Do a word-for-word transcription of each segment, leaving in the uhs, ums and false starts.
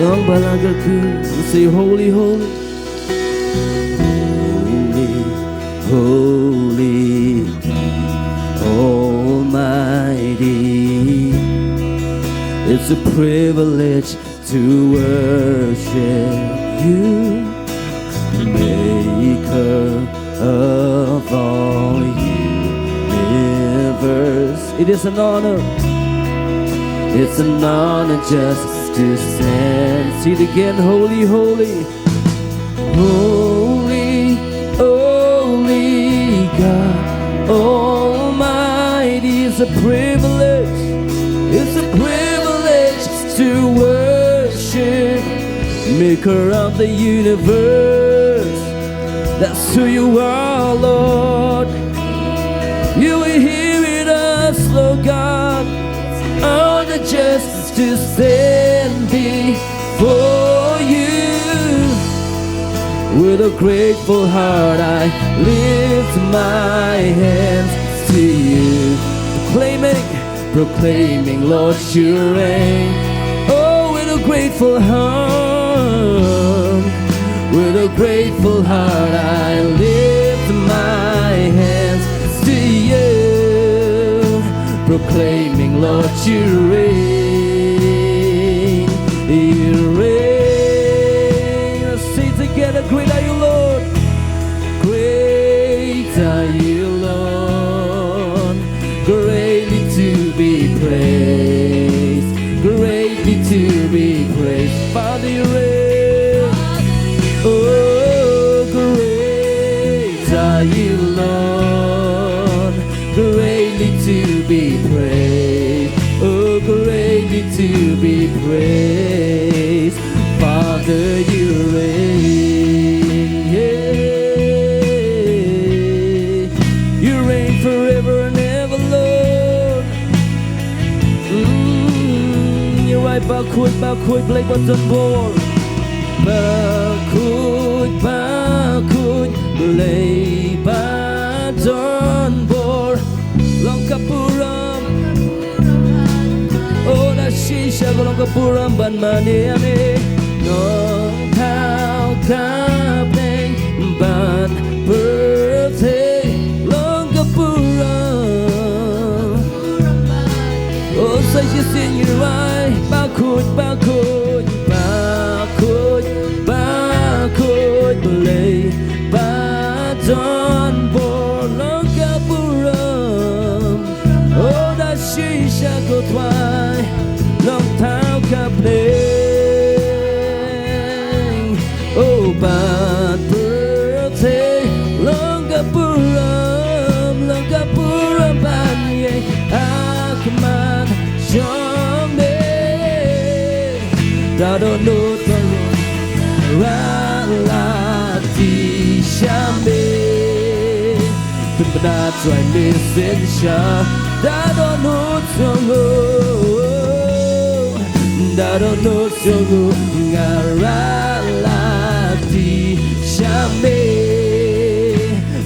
Long ba la ka kut, say, "Holy, holy, holy, holy, Almighty." It's a privilege to worship you, Maker of all universe. It is an honor. It's an honor just to stand. Sing it again. "Holy, holy, holy, holy God Almighty." It's a privilege. It's a privilege to worship Maker of the universe. That's who you are, Lord. You are here with us, Lord God. Honor just to stand before you. With a grateful heart, I lift my hands to you. Proclaiming, proclaiming, Lord, you reign. Oh, with a grateful heart, with a grateful heart, I lift my hands to you, proclaiming, Lord, you reign, you reign. Let's sing together, "Great are you, Lord. Great are you, Lord. Greatly to be praised. Greatly to be praised." Father, you reign. Oh, great are you, Lord. Greatly to be praised. Oh, greatly to be praised. Father, you reign. Yeah. You reign forever and ever, Lord. Mm, you reign. Ba khuid, ba khuid, Blei ba don bor. Ba khuid, ba khuid, Blei ba don bor. Long ka burom. Oh, da shisha ka long ka burom ban mane ane. Nongthaw ka bneng bad pyrthei long ka burom. Oh, sa shisien ngi rwai, ba khuid, ba khuid, ba khuid, ba khuid, Blei ba don bor long ka burom. Oh, da shisha ko Trai, nongthaw ka bneng. Oh, bad pyrthei long ka burom, long ka burom ban ïeng ha khmat jong me. Da dohnud ba ralati sha me. Pynbna Trai me synshar. Da dohnud jong u, da dohnud jong u, nga ralati sha me.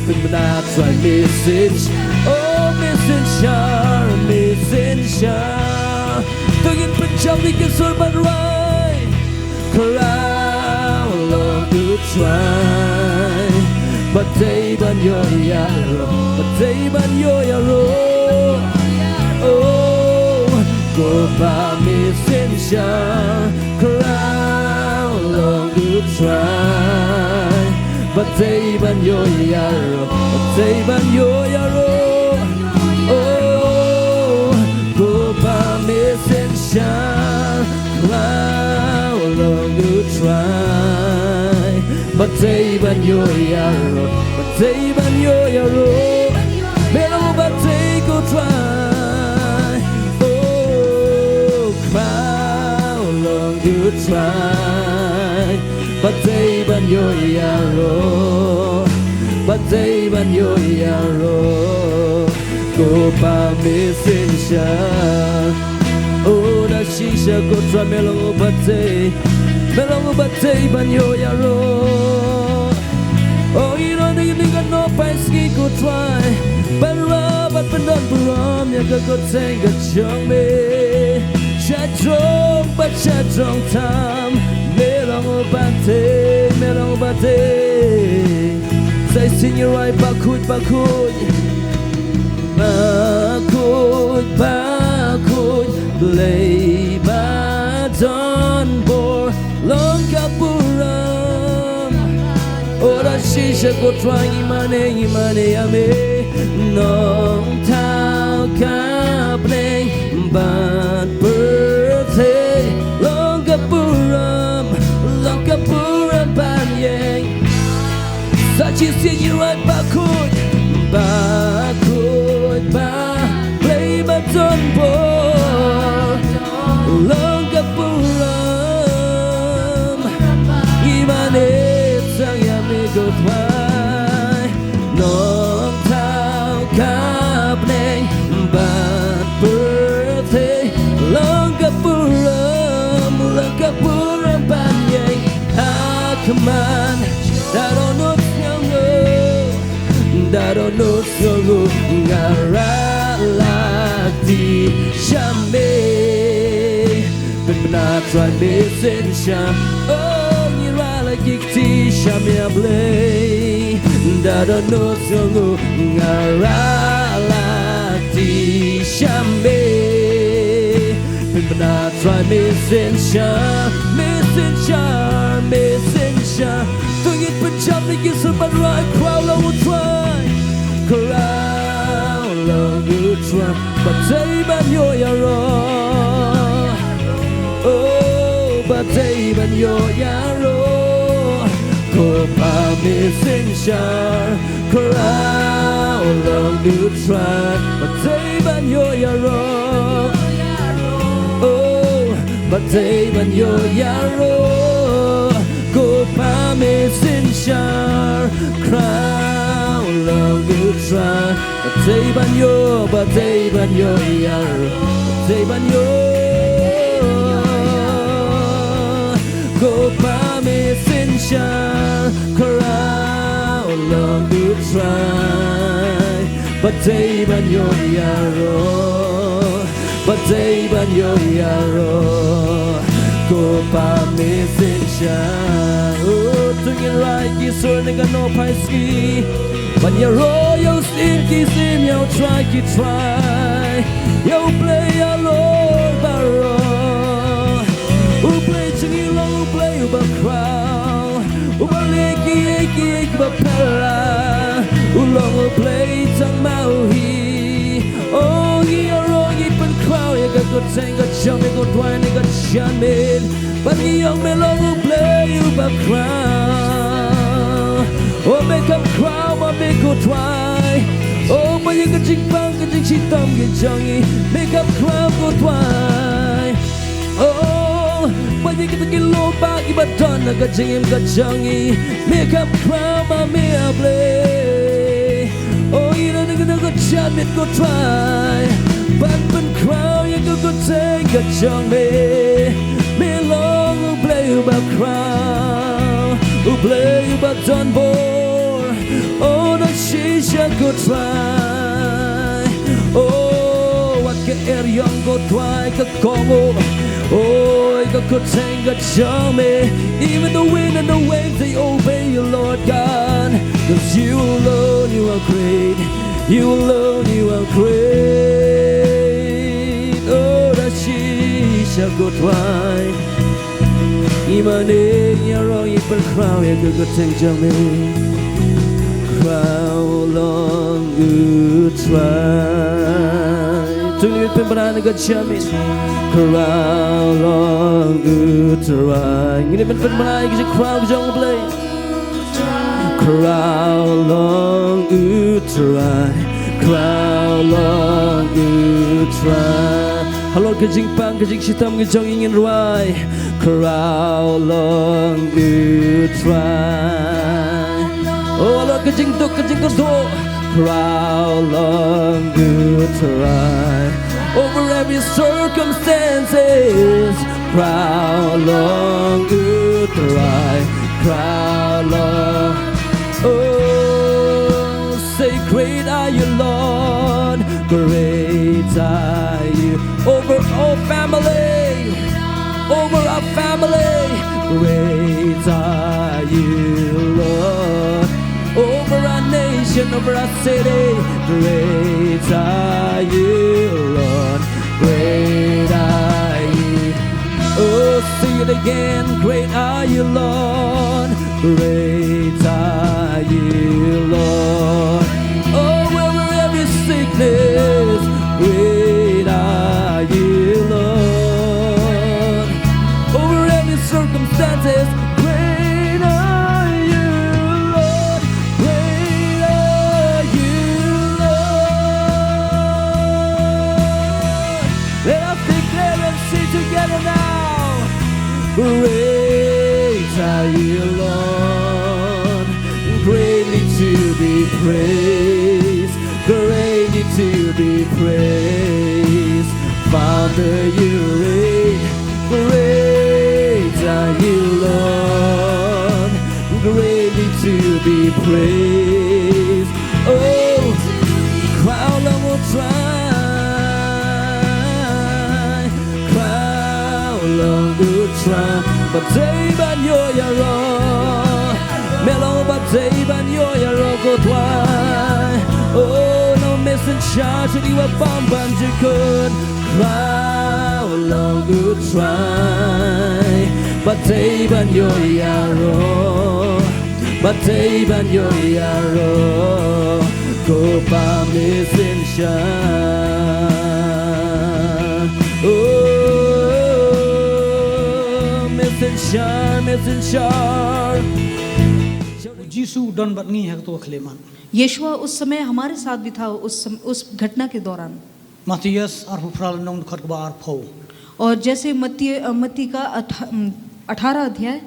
Pynbna Trai me synshar. Oh, me synshar, me synshar. To ngin pynjam ïa ki sur ban rwai. Khraw long u Trai, bad dei ban ïoh ïaroh, bad dei ban ïoh ïaroh. Oh, ko Pa me synshar. Khraw long u Trai, bad dei ban ïoh ïaroh, bad dei ban ïoh ïaroh. Oh, ko Pa me synshar. Khraw long u Trai, bad dei ban ïoh ïaroh, bad dei ban ïoh ïaroh. Me long uba dei ko Trai. Oh, khraw long u Trai, bad dei ban ïoh ïaroh, bad dei ban ïoh ïaroh. Ko Pa me synshar. Oh, da shisha ko Trai me long uba dei, me long uba dei ban ïoh ïaroh. Oh, ïa kane ka nongpynsngi ko Trai, ban rah bad pyndonburom ïa ka kyrteng ka jong me. Sha jrong bad sha jrong tam, me long u batei, me long u batei. Sa shisien ngi rwai bakhuid, bakhuid. Bakhuid, bakhuid, Blei ba don bor, long ka burom. Ora shisha ko Trai, ngi mane, ngi mane ïa me. Nongthaw ka bneng bad pyrthei, long ka burom, long ka burom ban ïeng. Sa shisien ngi rwai bakhuid, bakhuid, ba Blei ba don bor, long ka burom. Ngi mane tang ïa me ko Trai. Nongthaw ka bneng bad pyrthei, long ka burom, long ka burom ban ïeng. Akman, da dohnud sngewnguh, da dohnud sngewnguh, nga rah la ki kti sha me. Pynbna Trai, me synshar, oh, ngi rah la ki kti sha me A Blei. Da dohnud sngewnguh, nga rah la ki kti sha me. Pynbna Trai, me synshar, me synshar, me synshar. To ngin pynjam ïa ki sur ban rwai, Khraw long u Trai, Khraw long u Trai. Ba dei ban ïoh ïaroh, oh, ba dei ban ïoh ïaroh. Ko Pa, me synshar, Khraw long u Trai. Ba dei ban ïoh ïaroh, oh, ba dei ban ïoh ïaroh. Ko Pa, me synshar, Khraw long u Trai. Ba dei ban ïoh, ba dei ban ïoh ïaroh, ba dei ban ïoh. Ko Pa, me synshar, Khraw long u Trai. Ba dei ban ïoh ïaroh, ba dei ban ïoh ïaroh. Ko Pa, me synshar. Oh, to ngin rwai ki sur na ka nohphai sngi ban ïaroh ïa u Syiem ki syiem, ïa u Trai ki trai, ïa U Blei halor baroh. U Blei jong ngi long U Blei uba khraw, uba leh kiei kiei kiba phylla. U long U Blei tang ma u hi. Oh, ngi ïaroh, ngi pynkhraw ïa ka kyrteng ka jong me ko Trai na ka janmiet. Ba ngi ong me long U Blei uba khraw. Oh, me kham khraw ma me ko Trai. Oh, ba ïa ka jingpang ka jingshitom ka jong ngi me kham khraw ko Trai. Oh, ba ïa kita ki lypa kiba don ha ka jingim ka jong ngi me kham khraw ma me A Blei. Oh, ngi don ha kane ka janmiet ko Trai ban pynkhraw ïa ka kyrteng ka jong me. Me long U Blei uba khraw, U Blei uba don bor. Oh, da shisha ko Trai. Oh, wat ka eriong ko Trai ka kohnguh. Oh, ïa ka kyrteng ka jong me. Even the wind and the waves, they obey you, Lord God. 'Cause you alone, you are great. You alone, you are great. Oh, da shisha ko Trai. Ngi mane, ngi ïaroh, ngi pynkhraw ïa ka kyrteng jong me. Khraw long u Trai. To ngin pynbna na ka janmiet. Khraw long u Trai. Ngin pynbna ïa ka jingkhraw ka jong U Blei. Khraw long u Trai, khraw long u Trai. Halor ka jingpang ka jingshitom ka jong ngi ngin rwai. Khraw long u Trai. Oh, halor ka jingduk ka jingkyrduh. Khraw long u Trai. Over every circumstances. Khraw long u Trai. Khraw long. Oh, say, "Great are you, Lord. Great are you." Over all family. Over our family, great are you, Lord. Over our nation, over our city, great are you, Lord. Great are you. Oh, sing it again. Great are you, Lord. Great are you, Lord. Oh, over every sickness, great are you, Lord. Over every circumstances, great are you, Lord. Great are you, Lord. Let us declare and sing together now. Great are you, Lord. Greatly to be praised. Greatly to be praised. Father, you reign. Great are you, Lord. Greatly to be praised. Oh, crown long, oh, try. Crown long, oh, try. Ba dei ban ïoh ïaroh. Me long ba dei ban ïoh ïaroh, ko Trai. Oh, no message charge, ni wa bam ban jikun. Crown long, oh, try. Ba dei ban ïoh ïaroh. Ba dei ban ïoh ïaroh. Ko Pa, message charge. Oh, message charge, message charge. U Jisu u don bad ngi ha kato ka khyllipmat. यीशुआ उस समय हमारे साथ भी था, उस सम, उस घटना के दौरान। Mathaios arphew phra lynnong, dkhot kaba arphew. और जैसे मत्ती, अ, मत्ती का अठा-, अम, अठारह अध्याय,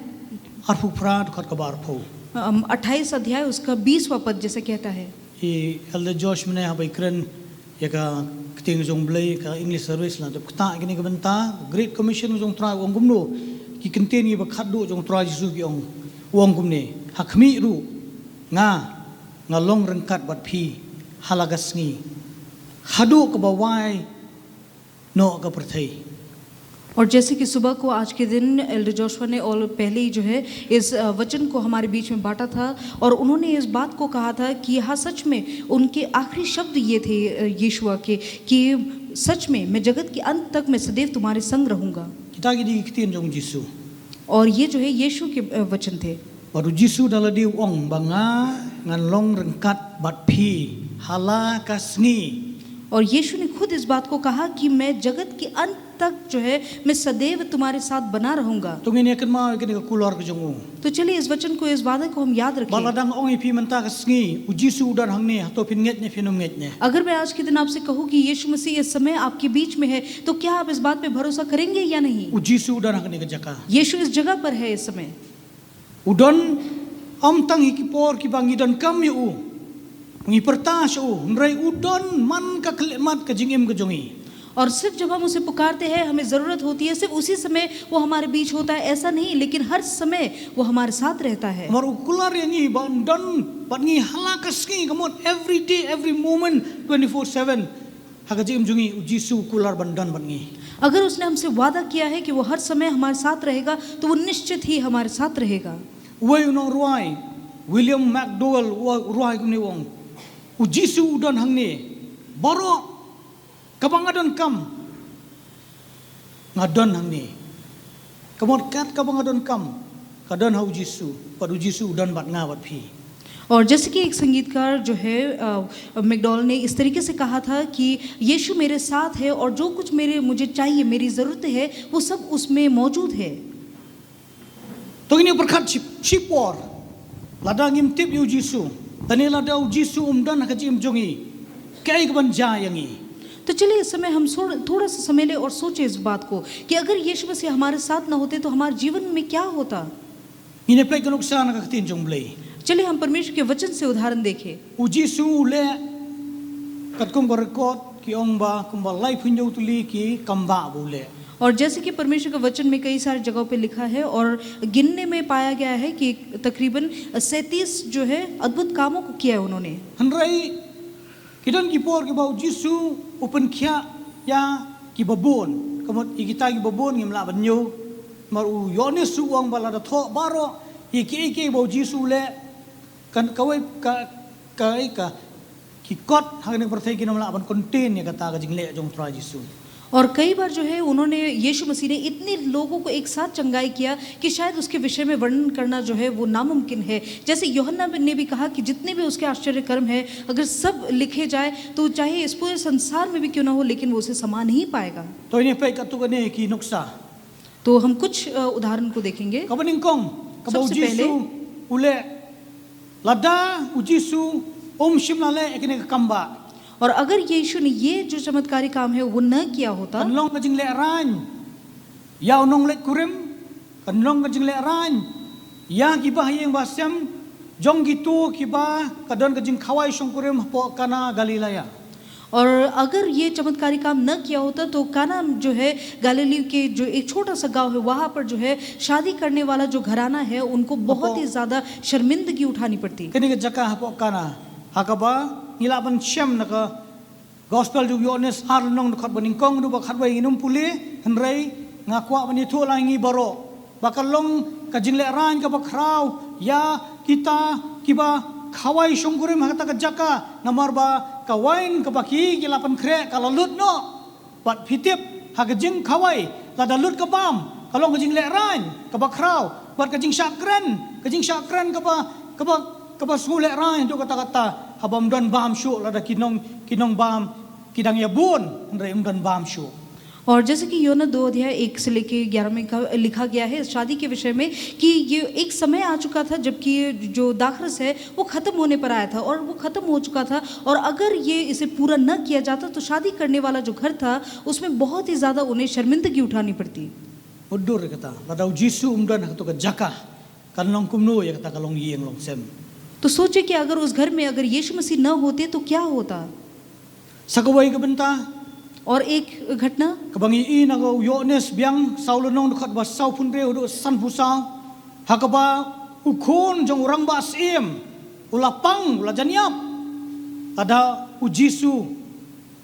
arphew phra, dkhot kaba arphew. अम, अट्ठाईस अध्याय, उसका बीसवाँ पद जैसे कहता है। I Elder Josh mynne haba i kren ïa ka ktien jong U Blei, ka English service, la dep ktah ïa kane ka bynta Great Commission jong U Trai, u ong kumno, ki kyntien kiba khatduh jong U Trai Jisu ki ong, u ong kumne, ha khmih ruh nga, nga long ryngkat bad phi ha la ka sngi haduh kaba wai noh ka pyrthei. और जैसे कि सुबह को आज के दिन एल्डर जोशुआ ने और पहले ही जो है इस, अ, वचन को हमारे बीच में बांटा था और उन्होंने इस बात को कहा था कि हाँ, सच में उनके आखिरी शब्द ये थे, अ, यीशुआ के कि सच में मैं जगत के अंत तक मैं सदैव तुम्हारे संग रहूंगा। Kita ki dei ki ktien jong U Jisu. और ये जो है यीशु के, अ, वचन थे। Bad U Jisu da lade u ong ba nga ngan long ryngkat bad phi ha la ka sngi. और यीशु ने खुद इस बात को कहा कि मैं जगत के अंत तक जो है, मैं सदैव तुम्हारे साथ बना रहूंगा। To ngin ïa kynmaw ïa kane ka kular ka jong u. तो चलिए इस वचन को, इस वादा को हम याद रखें। Ba la dang ong ïa phi mynta ka sngi, U Jisu u don hangne, hato phin ngeit ne phin ym ngeit ne? अगर मैं आज के दिन आपसे कहूँ कि यीशु मसीह इस समय आपके बीच में है, तो क्या आप इस बात पे भरोसा करेंगे या नहीं? U Jisu u don ha kane ka jaka. यीशु इस जगह पर है इस समय। U don, ym tang ha ki por kiba ngi donkam ïa u, ngi pyrta sha u, hynrei u don man ka khyllipmat ka jingim ka jong ngi. और सिर्फ जब हम उसे पुकारते हैं, हमें ज़रूरत होती है, सिर्फ उसी समय वो हमारे बीच होता है, ऐसा नहीं, लेकिन हर समय वो हमारे साथ रहता है। Namar u kular ïa ngi ba un don bad ngi ha la ka sngi, ka mut every day, every moment, twenty-four seven. Ha ka jingim jong ngi, U Jisu u kular ban don bad ngi. अगर उसने हमसे वादा किया है कि वो हर समय हमारे साथ रहेगा, तो वो निश्चित ही हमारे साथ रहेगा। Uwei u nongrwai, William McDowell, u rwai kumne, u ong, U Jisu u don hangne. Baroh kaba nga donkam, nga don hangne. Ka mut kat kaba nga donkam, ka don ha U Jisu, bad U Jisu u don bad nga bad phi. और जैसे कि एक संगीतकार जो है, अ, मैकडॉल ने इस तरीके से कहा था कि यीशु मेरे साथ है और जो कुछ मेरे, मुझे चाहिए, मेरी ज़रूरत है, वो सब उसमें मौजूद है। To ngin ïa pyrkhat shi, shipor. Lada ngim tip ïa U Jisu, lane lada U Jisu um don ha ka jingim jong ngi, kaei kaban jia ïa ngi? तो चलिए, इस समय हम सो-, थोड़ा सा समय लें और सोचें इस बात को कि अगर यीशु मसीह हमारे साथ ना होते, तो हमारे जीवन में क्या होता? Ngin ïa peit ka nuksa na ka ktien jong U Blei. चलिए, हम परमेश्वर के वचन से उदाहरण देखें। U Jisu u leh, katkum ka record ki ong ba kumba laiphew hynñiew tylli ki kambah ba u leh. और जैसे कि परमेश्वर के वचन में कई सारी जगहों पे लिखा है और गिनने में पाया गया है कि तकरीबन सैंतीस जो है अद्भुत कामों को किया है उन्होंने। Hynrei ki don ki por kiba U Jisu u pynkhiah ïa kiba bun. Ka mut ïa kita kiba bun ngim lah ban ñiew. Mar u Ïoannis u ong ba lada thoh baroh ïa kiei kiei ba u Jisu u leh, kan kawei ka, ka, ka ki kot ha kane ka pyrthei kin ym lah ban contain ïa kata ka jingleh jong u Trai Jisu. और कई बार जो है उन्होंने यीशु मसीह ने इतने लोगों को एक साथ चंगाई किया कि शायद उसके विषय में वर्णन करना जो है वो नामुमकिन है। जैसे यूहन्ना ने भी कहा कि जितने भी उसके आश्चर्य कर्म हैं, अगर सब लिखे जाए तो चाहे इस पूरे संसार में भी क्यों ना हो, लेकिन वो उसे समा नहीं पाएगा। To ngin peit katto katne ki nuksa. तो हम कुछ अ, उदाहरण को देखेंगे। Kaba nyngkong, kaba u सबसे पहले Jisu u leh, lada u Jisu um shym la leh ïa kane ka kam bah. और अगर यीशु ने ये जो चमत्कारी काम है वो न किया होता, Kan long ka jinglehrain ïa u nongleit kurim, kan long ka jinglehrain ïa ki bahaïing bahasem jong kito kiba ka don ka jingkhawai shongkurim hapoh Kana Galilea. और अगर ये चमत्कारी काम न किया होता तो काना जो है गैलिली के जो एक छोटा सा गांव है, वहां पर जो है शादी करने वाला जो घराना है उनको बहुत ही ज्यादा शर्मिंदगी उठानी पड़ती। Kane ka jaka hapoh Kana, ha kaba ngi lah ban shem na ka Gospel jong u Ïoannis ar lynnong dkhot ba nyngkong haduh ba khatwei, ngin ym pule, hynrei nga kwah ban ïathuh lang ïa ngi baroh ba ka long ka jinglehrain kaba khraw ïa kita kiba khawai shongkurim ha kata ka jaka, namar ba ka wain kaba ki ki la pynkhreh ka la lut noh. Bad phi tip, ha ka jingkhawai, lada lut ka bam, ka long ka jinglehrain kaba khraw, bad ka jingshah kren, ka jingshah kren kaba, kaba, kaba sngewlehrain haduh katta katta, haba ym don bam shuh, lada ki nong, ki nongbam ki dang ïabun, hynrei ym don bam shuh. और जैसे कि यूहन्ना दो अध्याय एक से लेके ग्यारह में का लिखा गया है इस शादी के विषय में कि ये एक समय आ चुका था जबकि जो दाखरस है वो ख़त्म होने पर आया था और वो ख़त्म हो चुका था, और अगर ये इसे पूरा न किया जाता तो शादी करने वाला जो घर था उसमें बहुत ही ज़्यादा उन्हें शर्मिंदगी उठानी पड़ती। Ut dur ïa kata, lada u Jisu um don ha kato ka jaka, kan long kumno ïa kata ka longïing longsem. तो सोचिए कि अगर उस घर में अगर यीशु मसीह न होते तो क्या होता। Sa kawei ka bynta, और एक घटना kaba ngi i na ka u Ïoannis biang saw lynnong dkhot ba sawphew hynriew haduh sanphew saw, ha kaba u khun jong u rangbah syiem u la pang, u la jan ïap, lada u Jisu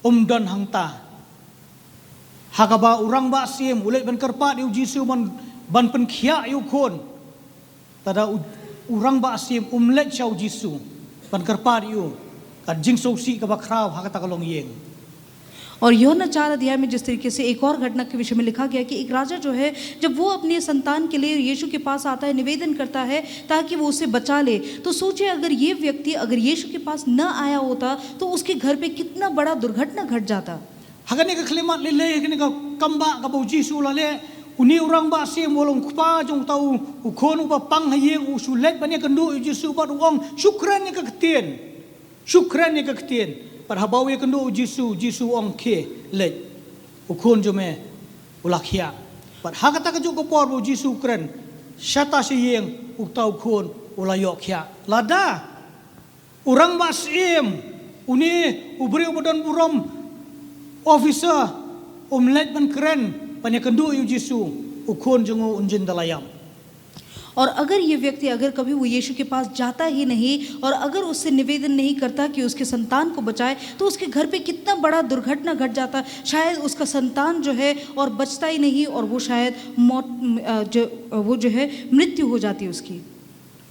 um don hangta. Ha kaba u rangbah syiem u leit ban kyrpad ïa u Jisu ban, ban pynkhiah ïa u khun. Lada u, u rangbah syiem um leit sha u Jisu ban kyrpad ïa u, ka jingsngewsih kaba khraw ha kata ka longïing. और यूहन्ना चार अध्याय में जिस तरीके से एक और घटना के विषय में लिखा गया कि एक राजा जो है, जब वो अपने संतान के लिए यीशु के पास आता है, निवेदन करता है ताकि वो उसे बचा ले, तो सोचिए अगर ये व्यक्ति अगर यीशु के पास न आया होता तो उसके घर पे कितना बड़ा दुर्घटना घट जाता। Ha kane ka khyllipmat lei lei, ha kane ka kam bah kaba u Jisu u la leh, une u rangbah syiem u long u kpa jong uta u, u khun uba pang ha ïing, u shu leit ban ïakynduh ïa u Jisu bad u ong, shu kren ïa ka ktien. Shu kren ïa ka ktien. Bad haba u ïakynduh ïa u Jisu, u Jisu u ong, khie, leit. U khun jong me u la khiah. Bad ha kata kajuh ka por ba u Jisu u kren, shata sha ïing uta u khun u la ïoh khiah. Lada u rangbah syiem, une u briew ba don burom, officer, um leit ban kren ban ïakynduh ïa u Jisu, u khun jong u un jin da la ïap. और अगर ये व्यक्ति अगर कभी वो यीशु के पास जाता ही नहीं और अगर उससे निवेदन नहीं करता कि उसके संतान को बचाए, तो उसके घर पे कितना बड़ा दुर्घटना घट जाता। शायद उसका संतान जो है और बचता ही नहीं और वो शायद मौत, अ, जो, वो जो है मृत्यु हो जाती उसकी।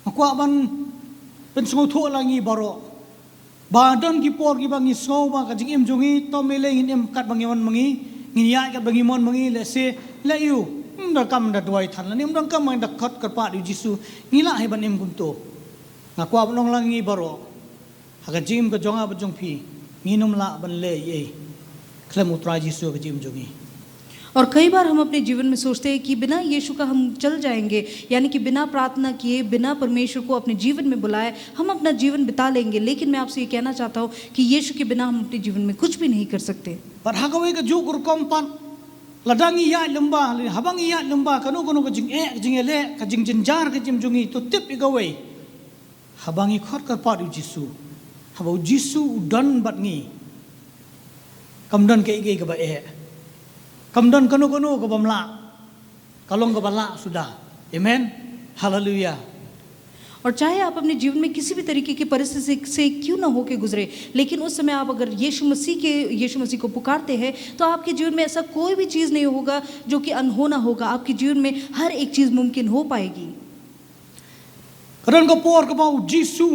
Nga kwah ban pynsngewthuh lang ïa ngi baroh. Ba don ki por kiba ngi sngew ba ka jingim jong ngi, to me lei ngin im katba ngi mon ma ngi, ngin ïaid katba ngi mon ma ngi, lehse, leh ïa u, ym donkam da duwai than lane ym donkam da khot kyrpad ïa u Jisu, ngi lah hi ban im kumto. Nga kwah ban ong lang ïa ngi baroh, ha ka jingim ka jong nga bad jong phi, ngin ym lah ban leh ei ei khlem u Trai Jisu ha ka jingim jong ngi. और कई बार हम अपने जीवन में सोचते हैं कि बिना यीशु का हम चल जाएंगे, यानी कि बिना प्रार्थना किए, बिना परमेश्वर को अपने जीवन में बुलाए, हम अपना जीवन बिता लेंगे। लेकिन मैं आपसे ये कहना चाहता हूँ कि यीशु के बिना हम अपने जीवन में कुछ भी नहीं कर सकते। Bad ha kawei kajuh ka rukom pat, lada ngi ïaid lyngba, haba ngi ïaid lyngba kano kano ka jingeh, ka jingïaleh, ka jingjynjar ka jingim jong ngi, to tip ïa kawei. Haba ngi khot kyrpad ïa u Jisu, haba u Jisu u don bad ngi, kam don kaei kaei kaba eh, kam don kano kano kaba ym lah, ka long kaba lah suda. Amen. Haleluia. और चाहे आप अपने जीवन में किसी भी तरीके की परिस्थिति से क्यों ना होके गुजरे, लेकिन उस समय आप अगर यीशु मसीह के यीशु मसीह को पुकारते हैं, तो आपके जीवन में ऐसा कोई भी चीज़ नहीं होगा जो कि अनहोना होगा। आपके जीवन में हर एक चीज़ मुमकिन हो पाएगी। Ka don ka por kaba u Jisu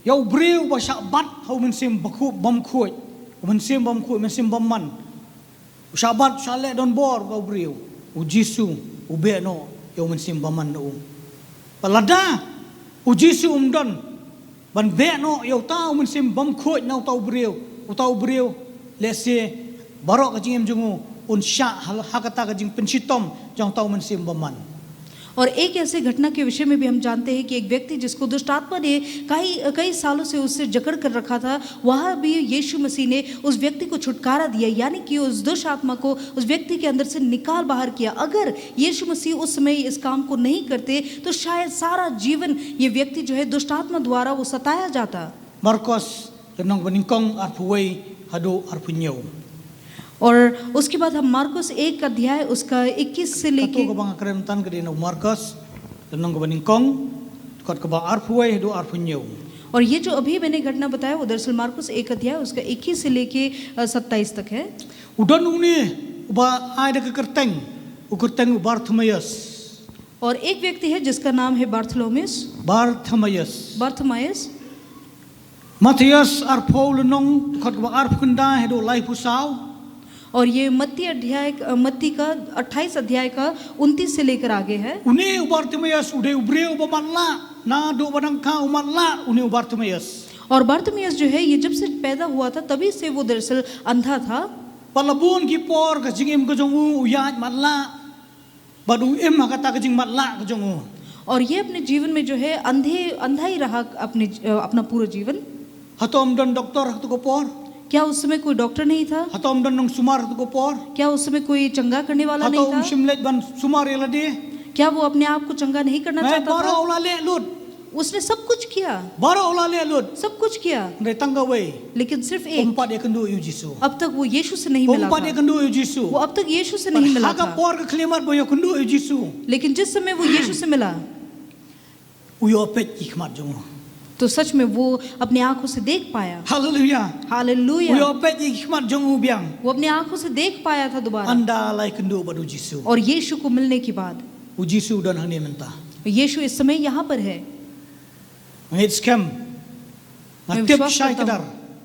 ïa u briew ba shah bat ha u mynsiem bakhu-, bymkhuid, u mynsiem bymkhuid, mynsiem bymman. U shah bat, u shah leh donbor ka u briew. U Jisu u beh noh ïa u mynsiem bymman na u. Bad lada u Jisu um don ban beh noh ïa uta u mynsiem bymkhuid na uta u briew, uta u briew, lehse baroh ka jingim jong u un shah ha, ha kata ka jingpynshitom jong uta u mynsiem bymman. और एक ऐसे घटना के विषय में भी हम जानते हैं कि एक व्यक्ति जिसको दुष्ट आत्मा ने कई कई सालों से उससे जकड़ कर रखा था, वह भी यीशु मसीह ने उस व्यक्ति को छुटकारा दिया, यानी कि उस दुष्ट आत्मा को उस व्यक्ति के अंदर से निकाल बाहर किया। अगर यीशु मसीह उस समय इस काम को नहीं करते, तो शायद सारा जीवन ये व्यक्ति जो है दुष्ट आत्मा द्वारा वो सताया जाता। Markos, lynnong ba nyngkong, arphew wei haduh arphew hynñiew. और उसके बाद हम मार्कुस एक अध्याय उसका इक्कीस से Kato लेके kaba nga kren myntan ka dei na u Markos, lynnong kaba nyngkong, dkhot kaba arphew wei haduh arphew hynñiew. और ये जो अभी मैंने घटना बताया, वो दरअसल मार्कुस एक अध्याय उसका इक्कीस से लेके सत्ताईस तक है। U don une uba ai da ka kyrteng, u kyrteng u Bartimaeus. और एक व्यक्ति है जिसका नाम है बार्थलोमेस। Bartimaeus. बार्थमायस। Mathaios arphew lynnong, dkhot kaba arphew khyndai haduh laiphew saw. और ये मत्ती अध्याय, अ, मत्ती का अट्ठाईस अध्याय का उनतीस से लेकर आगे है। Une u Bartimaeus u dei u briew ba matlah, naduh ba dang kha u matlah une u Bartimaeus. और बार्थमियस जो है, ये जब से पैदा हुआ था, तभी से वो दरअसल अंधा था। Bad la bun ki por ka jingim ka jong u u ïaid matlah. Bad u im ha kata ka jingmatlah ka jong u. और ये अपने जीवन में जो है अंधे, अंधा ही रहा अपने, अ, अपना पूरा जीवन। Hato ym don doktor ha kato ka por? क्या उस समय कोई डॉक्टर नहीं था? Hato ym don nongsumar ha kato ka por? क्या उस समय कोई चंगा करने वाला नहीं था? Hato um shym leit ban sumar ïa lade? क्या वो अपने आप को चंगा नहीं करना चाहता था? Baroh u la leh lut. उसने सब कुछ किया। Baroh u la leh lut. सब कुछ किया। Hynrei tang kawei. लेकिन सिर्फ एक। Um pat ïakynduh ïa u Jisu. अब तक वो यीशु से नहीं मिला था। Um pat ïakynduh ïa u Jisu. वो अब तक यीशु से नहीं मिला था। Bad ha ka por ka khyllipmat ba u ïakynduh ïa u Jisu, लेकिन जिस समय वो यीशु से मिला, u ïoh peit ïa ki khmat jong u. तो सच में वो अपने आंखों से देख पाया। Hallelujah. हालेलुया। U ïoh peit ïa ki khmat jong u biang. वो अपने आंखों से देख पाया था दोबारा। Ynda la ïakynduh bad u Jisu. और यीशु को मिलने के बाद। U Jisu u don hangne mynta. यीशु इस समय यहाँ पर है। Nga ngeit skhem. Nga tip shai kdar.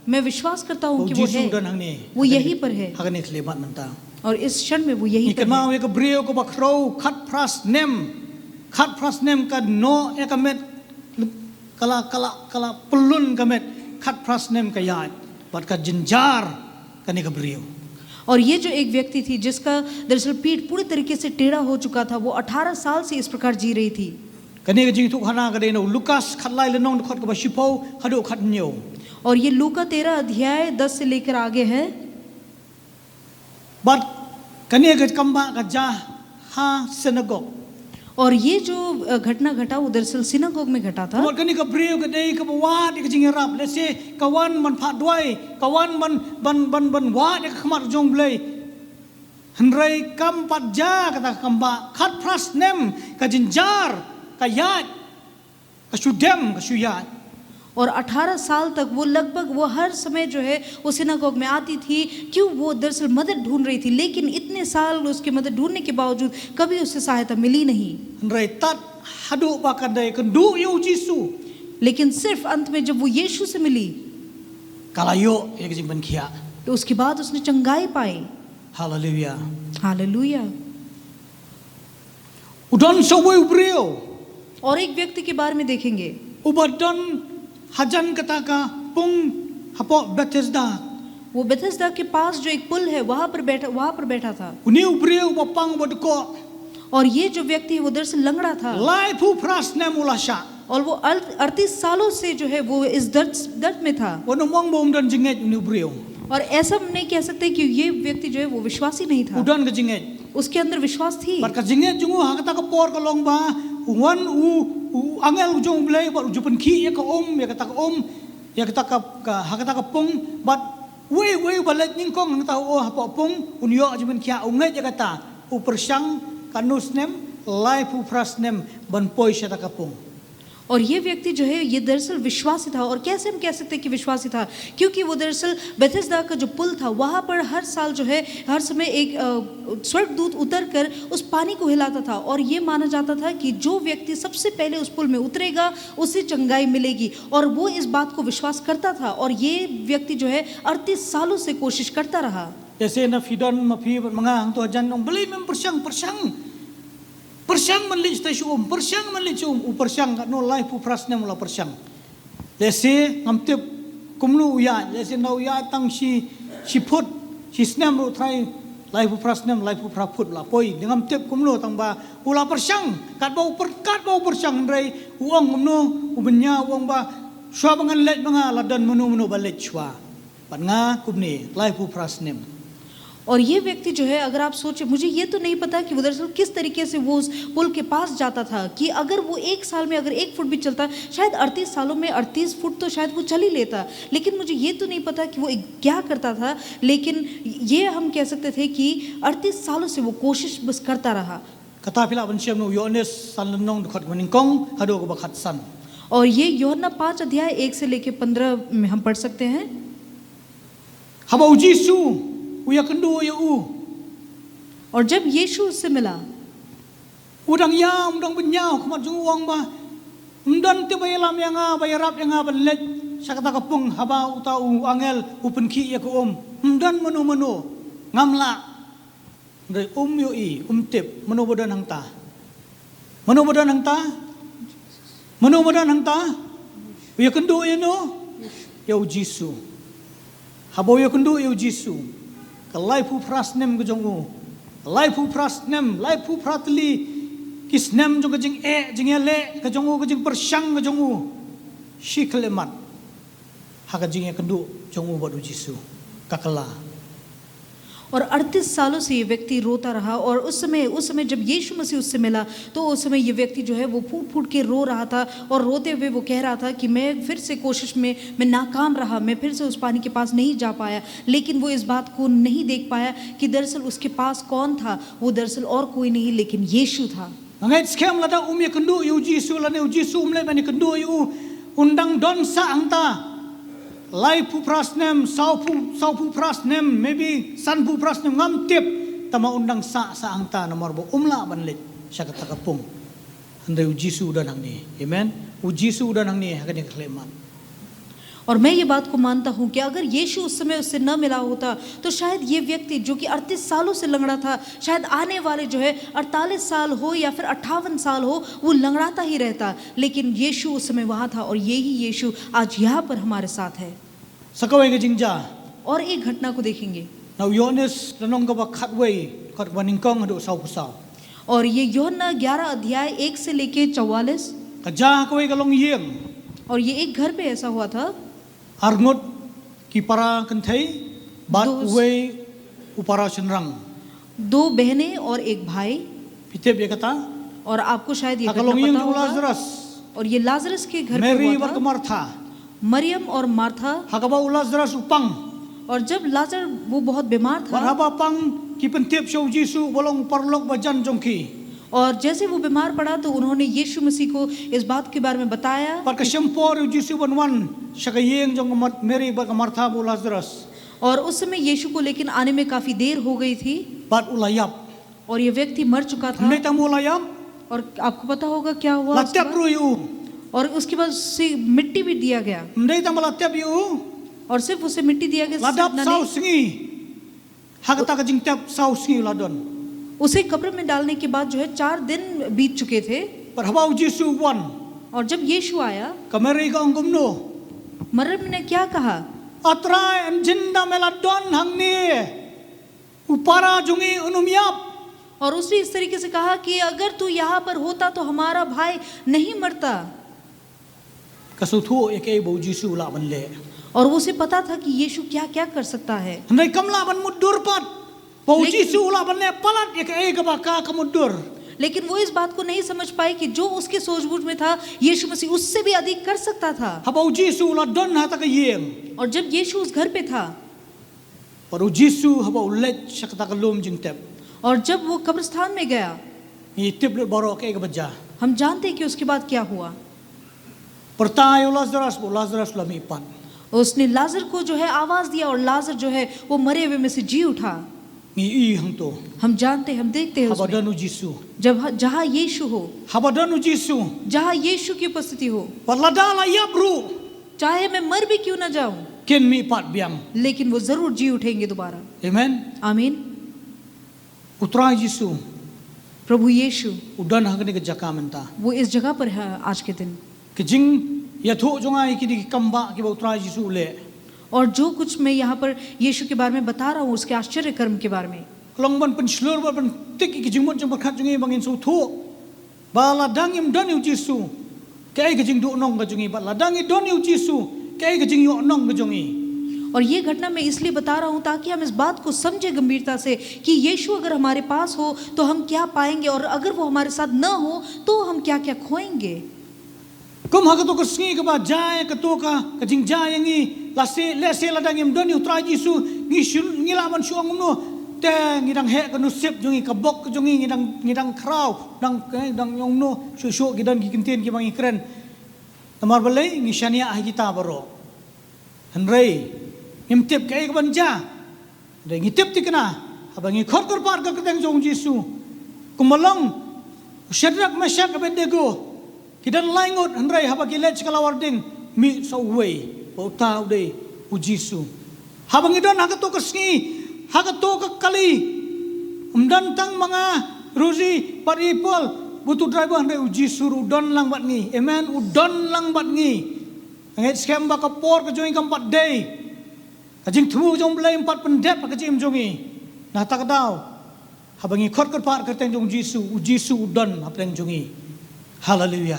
मैं विश्वास करता हूँ कि वो है। Jisu u don hangne. वो यहीं पर है। Ha kane ka khyllipmat mynta. और इस क्षण में वो यहीं पर है। Ngi kynmaw ïa ka briew kaba khrew khatphra snem. Khatphra snem ka noh ïa ka met. Ka la, ka la, ka la pyllun ka met. Khatphra snem ka ïaid. Bad ka jynjar kane ka briew. और ये जो एक व्यक्ति थी जिसका दरअसल पीठ पूरी तरीके से टेढ़ा हो चुका था, वो अठारह साल से इस प्रकार जी रही थी। Kane ka jingïathuhkhana ka dei na u Lukas khatlai lynnong dkhot kaba shiphew haduh khathynñiew. और ये लूका तेरह अध्याय दस से लेकर आगे है। Bad kane ka kambah ka jia ha synagog. और ये जो, अ, घटना घटा, वो दरअसल सिनागोग में घटा था। Namar kane ka briew ka dei kaba wad ïa ka jingïarap, lehse ka wan ban phah duwai, ka wan ban, ban, ban, ban wad ïa ka khmat jong u Blei. Hynrei kam pat jia kata ka kambah, khatphra snem ka jynjar, ka ïaid, ka shu dem, ka shu ïaid. और अठारह साल तक वो लगभग, वो हर समय जो है वो सिनागोग में आती थी, क्यों, वो दरअसल मदद ढूंढ रही थी, लेकिन इतने साल उसके मदद ढूंढने के बावजूद कभी उसे सहायता मिली नहीं। Hynrei tad haduh ba kan da ïakynduh ïa u Jisu. लेकिन सिर्फ अंत में जब वो यीशु से मिली, ka la ïoh ïa ka jingpynkhiah. तो उसके बाद उसने चंगाई पाई। Haleluya. हालेलुया। U don sa uwei u briew. और एक व्यक्ति के बारे में देखेंगे। Uba don hajan kata ka pung hapoh Bethesda. वो बेथेस्दा के पास जो एक पुल है, वहां पर बैठा, वहां पर बैठा था। Une u briew uba pang uba dkoh. और ये जो व्यक्ति है, वो दरअसल लंगड़ा था। Laiphew phra snem u la shah. और वो अड़-, अड़तीस सालों से जो है, वो इस दर्द, दर्द में था। Wat nym ong ba um don jingngeit une u briew. और ऐसा हम नहीं कह सकते कि ये व्यक्ति जो है, वो विश्वासी नहीं था। U don ka jingngeit. उसके अंदर विश्वास थी। Bad ka jingngeit jong u ha kata ka por ka long ba u wan u, u angel jong u Blei bad u ju pynkhih ïa ka um, ïa kata ka um, ïa kata ka, ka, ha kata ka pung, bad uwei uwei uba leit nyngkong hangta u, hapoh pung, un ïoh jingpynkhiah, u ngeit ïa kata. U pyrshang katno snem? Laiphew phra snem ban poi sha kata ka pung. और ये व्यक्ति जो है, ये दरअसल विश्वासी था। और कैसे हम कह सकते हैं कि विश्वासी था? क्योंकि वो दरअसल बेथेस्दा का जो पुल था, वहाँ पर हर साल जो है, हर समय एक, अ, स्वर्गदूत उतर कर उस पानी को हिलाता था, और ये माना जाता था कि जो व्यक्ति सबसे पहले उस पुल में उतरेगा, उसे चंगाई मिलेगी। और वो इस बात को विश्वास करता था, और ये व्यक्ति जो है, अड़तीस सालों से कोशिश करता रहा। Lehse na phi don ma phi bad ma nga hangto hajan, ong balei mem pyrshang, pyrshang. Pyrshang ban leit shatai sha um, pyrshang ban leit sha um, u pyrshang katno, laiphew phra snem u la pyrshang. Lehse ngam tip kumno u ïaid, lehse ynda u ïaid tang shi, shi phut, shi snem ruh trai, laiphew phra snem, laiphew phra phut la poi, ngam tip kumno, tang ba u la pyrshang, katba u pyr-, katba u pyrshang hynrei u ong kumno, u bynñia u ong ba, shuwa ba ngan leit ma nga la don mano mano ba leit shuwa. Bad nga kumne, laiphew phra snem. और ये व्यक्ति जो है, अगर आप सोचें, मुझे ये तो नहीं पता कि वो दरअसल किस तरीके से वो उस पुल के पास जाता था, कि अगर वो एक साल में अगर एक फुट भी चलता, शायद अड़तीस सालों में अड़तीस फुट तो शायद वो चल ही लेता। लेकिन मुझे ये तो नहीं पता कि वो एक, क्या करता था, लेकिन ये हम कह सकते थे कि अड़तीस सालों से वो कोशिश बस करता रहा। Kata phi lah ban shem na u Ïoannis san lynnong dkhot kaba nyngkong haduh kaba khatsan. और ये यूहन्ना पाँच अध्याय एक से लेके पन्द्रह में हम पढ़ सकते हैं। Haba u Jisu u ïakynduh ïa u. और जब यीशु उससे मिला, u dang ïam, u dang bynñiaw, khmat jong u ong ba, ym don te ba ïalam ïa nga, ba ïarap ïa nga ban leit sha kata ka pung haba uta u angel u pynkhih ïa ka um. Ym don mano mano, ngam lah. Hynrei um ïohi, um tip mano ba don hangta. Mano ba don hangta? Mano ba don hangta? U ïakynduh ïa no? Ïa u Jisu. Haba u ïakynduh ïa u Jisu, ka laiphew phra snem ka jong u, ka laiphew phra snem, laiphew phra tylli ki snem jong ka jingeh, jingïaleh ka jong u, ka jingpyrshang ka jong u, shi khyllipmat ha ka jingïakynduh jong u bad u Jisu, ka kylla. और अड़तीस सालों से ये व्यक्ति रोता रहा, और उस समय, उस समय जब यीशु मसीह उससे मिला, तो उस समय ये व्यक्ति जो है, वो फूट फूट के रो रहा था, और रोते हुए वो कह रहा था कि मैं फिर से कोशिश में, मैं नाकाम रहा, मैं फिर से उस पानी के पास नहीं जा पाया। लेकिन वो इस बात को नहीं देख पाया कि दरअसल उसके पास कौन था। वो दरअसल और कोई नहीं, लेकिन यीशु था। Nga ngeit skhem lada um ïakynduh ïa u Jisu, lane u Jisu um leh ban ïakynduh ïa u, un dang don sah hangta. Laiphew phra snem, sawphew, sawphew phra snem, maybe sanphew phra snem, ngam tip. Tangba un dang sah, sah hangta, namar ba um lah ban leit sha kata ka pung. Hynrei u Jisu u don hangne. Amen. U Jisu u don hangne ha kane ka khyllipmat. और मैं ये बात को मानता हूँ कि अगर यीशु उस समय उससे न मिला होता, तो शायद ये व्यक्ति, जो कि अड़तीस सालों से लंगड़ा था, शायद आने वाले जो है अड़तालीस साल हो या फिर अट्ठावन साल हो, वो लंगड़ाता ही रहता। लेकिन यीशु उस समय वहाँ था, और यही यीशु आज यहाँ पर हमारे साथ है। Sa kawei ka jingjia. और एक घटना को देखेंगे। Na u Ïoannis lynnong kaba khatwei, dkhot kaba nyngkong haduh sawphew saw. और ये यूहन्ना ग्यारह अध्याय एक से लेके चौवालीस। Ka jia ha kawei ka longïing. और ये एक घर पे ऐसा हुआ था। Arngut ki para kynthei bad, दो, uwei u para shynrang. दो बहनें और एक भाई। Phi tip ïa kata? और आपको शायद ये, ha ka, घटना, longïing pata u, होगा। Lazarus. और ये लाजरस के घर पे, Mary, हुआ, bad, था, ka Martha. मरियम और मार्था। Ha kaba u Lazarus u pang. और जब लाजर वो बहुत बीमार था, bad haba pang ki pyntip sha u Jisu, ba long u paralok bajan jong ki. और जैसे वो बीमार पड़ा, तो उन्होंने यीशु मसीह को इस बात के बारे में बताया। Bad ka shim por ïa u Jisu ban wan sha ka ïing jong ka Mar-, Mary bad ka Martha bad u Lazarus. और उस समय यीशु को लेकिन आने में काफी देर हो गई थी। Bad u la ïap. और ये व्यक्ति मर चुका था। Ym dei tang ba u la ïap. और आपको पता होगा क्या हुआ उसके बाद? La tep ruh ïa u. और उसके बाद उसे मिट्टी भी दिया गया। Ym dei tang ba la tep ïa u. और सिर्फ उसे मिट्टी दिया गया, सिर्फ, la dap, नहीं, saw sngi. Ha kata ka jingtep saw sngi u la don. उसे कब्र में डालने के बाद जो है, चार दिन बीत चुके थे। Bad haba u Jisu u wan, और जब यीशु आया, ka Mary ka ong kumno? मरियम ने क्या कहा? A Trai, ynda me la don hangne, u para jong ngi un ym ïap. और उसने इस तरीके से कहा कि अगर तू यहाँ पर होता तो हमारा भाई नहीं मरता। Ka sngewthuh ïa kaei ba u Jisu u lah ban leh. और उसे पता था कि यीशु क्या-क्या कर सकता है। Hynrei kam lah ban mutdur pat ba u, लेकिन, Jisu u lah ban leh palat ïa kaei kaba ka, ka mutdur. लेकिन वो इस बात को नहीं समझ पाए कि जो उसके सूझबूझ में था, यीशु मसीह उससे भी अधिक कर सकता था। Haba u Jisu u la don ha kata ka ïing, और जब यीशु उस घर पे था, bad u Jisu haba u leit sha kata ka lum jingtep, और जब वो कब्रिस्तान में गया, ngi tip lut baroh kaei kaba jia. हम जानते हैं कि उसके बाद क्या हुआ। Pyrta ïa u Lazarus, ba u Lazarus u la mihpat. उसने लाजर को जो है आवाज दिया और लाजर जो है वो मरे हुए में से जी उठा। Ngi i hangto. हम जानते हैं, हम देखते हैं Haba उसमें। don u Jisu. जब ह- जहाँ यीशु हो, Haba don u Jisu. जहाँ यीशु की उपस्थिति हो, Wat lada la ïap ruh. चाहे मैं मर भी क्यों ना जाऊं, Kin mihpat biang. लेकिन वो जरूर जी उठेंगे दोबारा। Amen. आमीन। U Trai Jisu. प्रभु यीशु U don ha kane ka jaka mynta. वो इस जगह पर है आज के दिन। Ka jingïathuh jong nga ïa kine ki kambah kiba u Trai Jisu u leh. और जो कुछ मैं यहाँ पर यीशु के बारे में बता रहा हूँ, उसके आश्चर्य कर्म के बारे में, Ka long ban pynshlur, ban pyntik ïa ki jingmut jingpyrkhat jong ngi ba ngin sngewthuh ba lada ngim don ïa u Jisu, kaei ka jingduhnong ka jong ngi, bad lada ngi don ïa u Jisu, kaei ka jingïohnong ka jong ngi. और ये घटना मैं इसलिए बता रहा हूँ ताकि हम इस बात को समझे गंभीरता से कि यीशु अगर हमारे पास हो तो हम क्या पाएंगे, और अगर वो हमारे साथ न हो तो हम क्या क्या खोएंगे। Kum ha kato ka sngi kaba jia, kato ka, ka jingjia ïa ngi, lehse, lehse lada ngim don ïa u Trai Jisu, ngi shu, ngi lah ban shu ong kumno, te ngi dang heh ka nusip jong ngi, ka bok ka jong ngi, ngi dang, ngi dang khraw, dang, eh, dang ong kumno, shuh shuh ki don ki kyntien kiba ngi kren. Namar balei? Ngi shaniah ha kita baroh. Hynrei ngim tip kaei kaban jia. Hynrei ngi tip thikna, haba ngi khot kyrpad ka kyrteng jong u Jisu, kumba long u Shadrak, Meshak, Abednego, ki don lai ngut, hynrei haba ki leit sha ka lawar ding, mih sa uwei, ba uta u dei u Jisu. Haba ngi don ha kato ka sngi, ha kato ka kali, ym don tang ma nga, Rosie bad i Paul, bad utu u driver, hynrei u Jisu ruh u don lang bad ngi. Amen. U don lang bad ngi. Nga ngeit skhem ba ka por ka jong ngi kam pat dei. Ka jingthmu jong u Blei ym pat pyndep ha ka jingim jong ngi. Na kata ka daw, haba ngi khot kyrpad ka kyrteng jong u Jisu, u Jisu u don hapdeng jong ngi. Haleluia.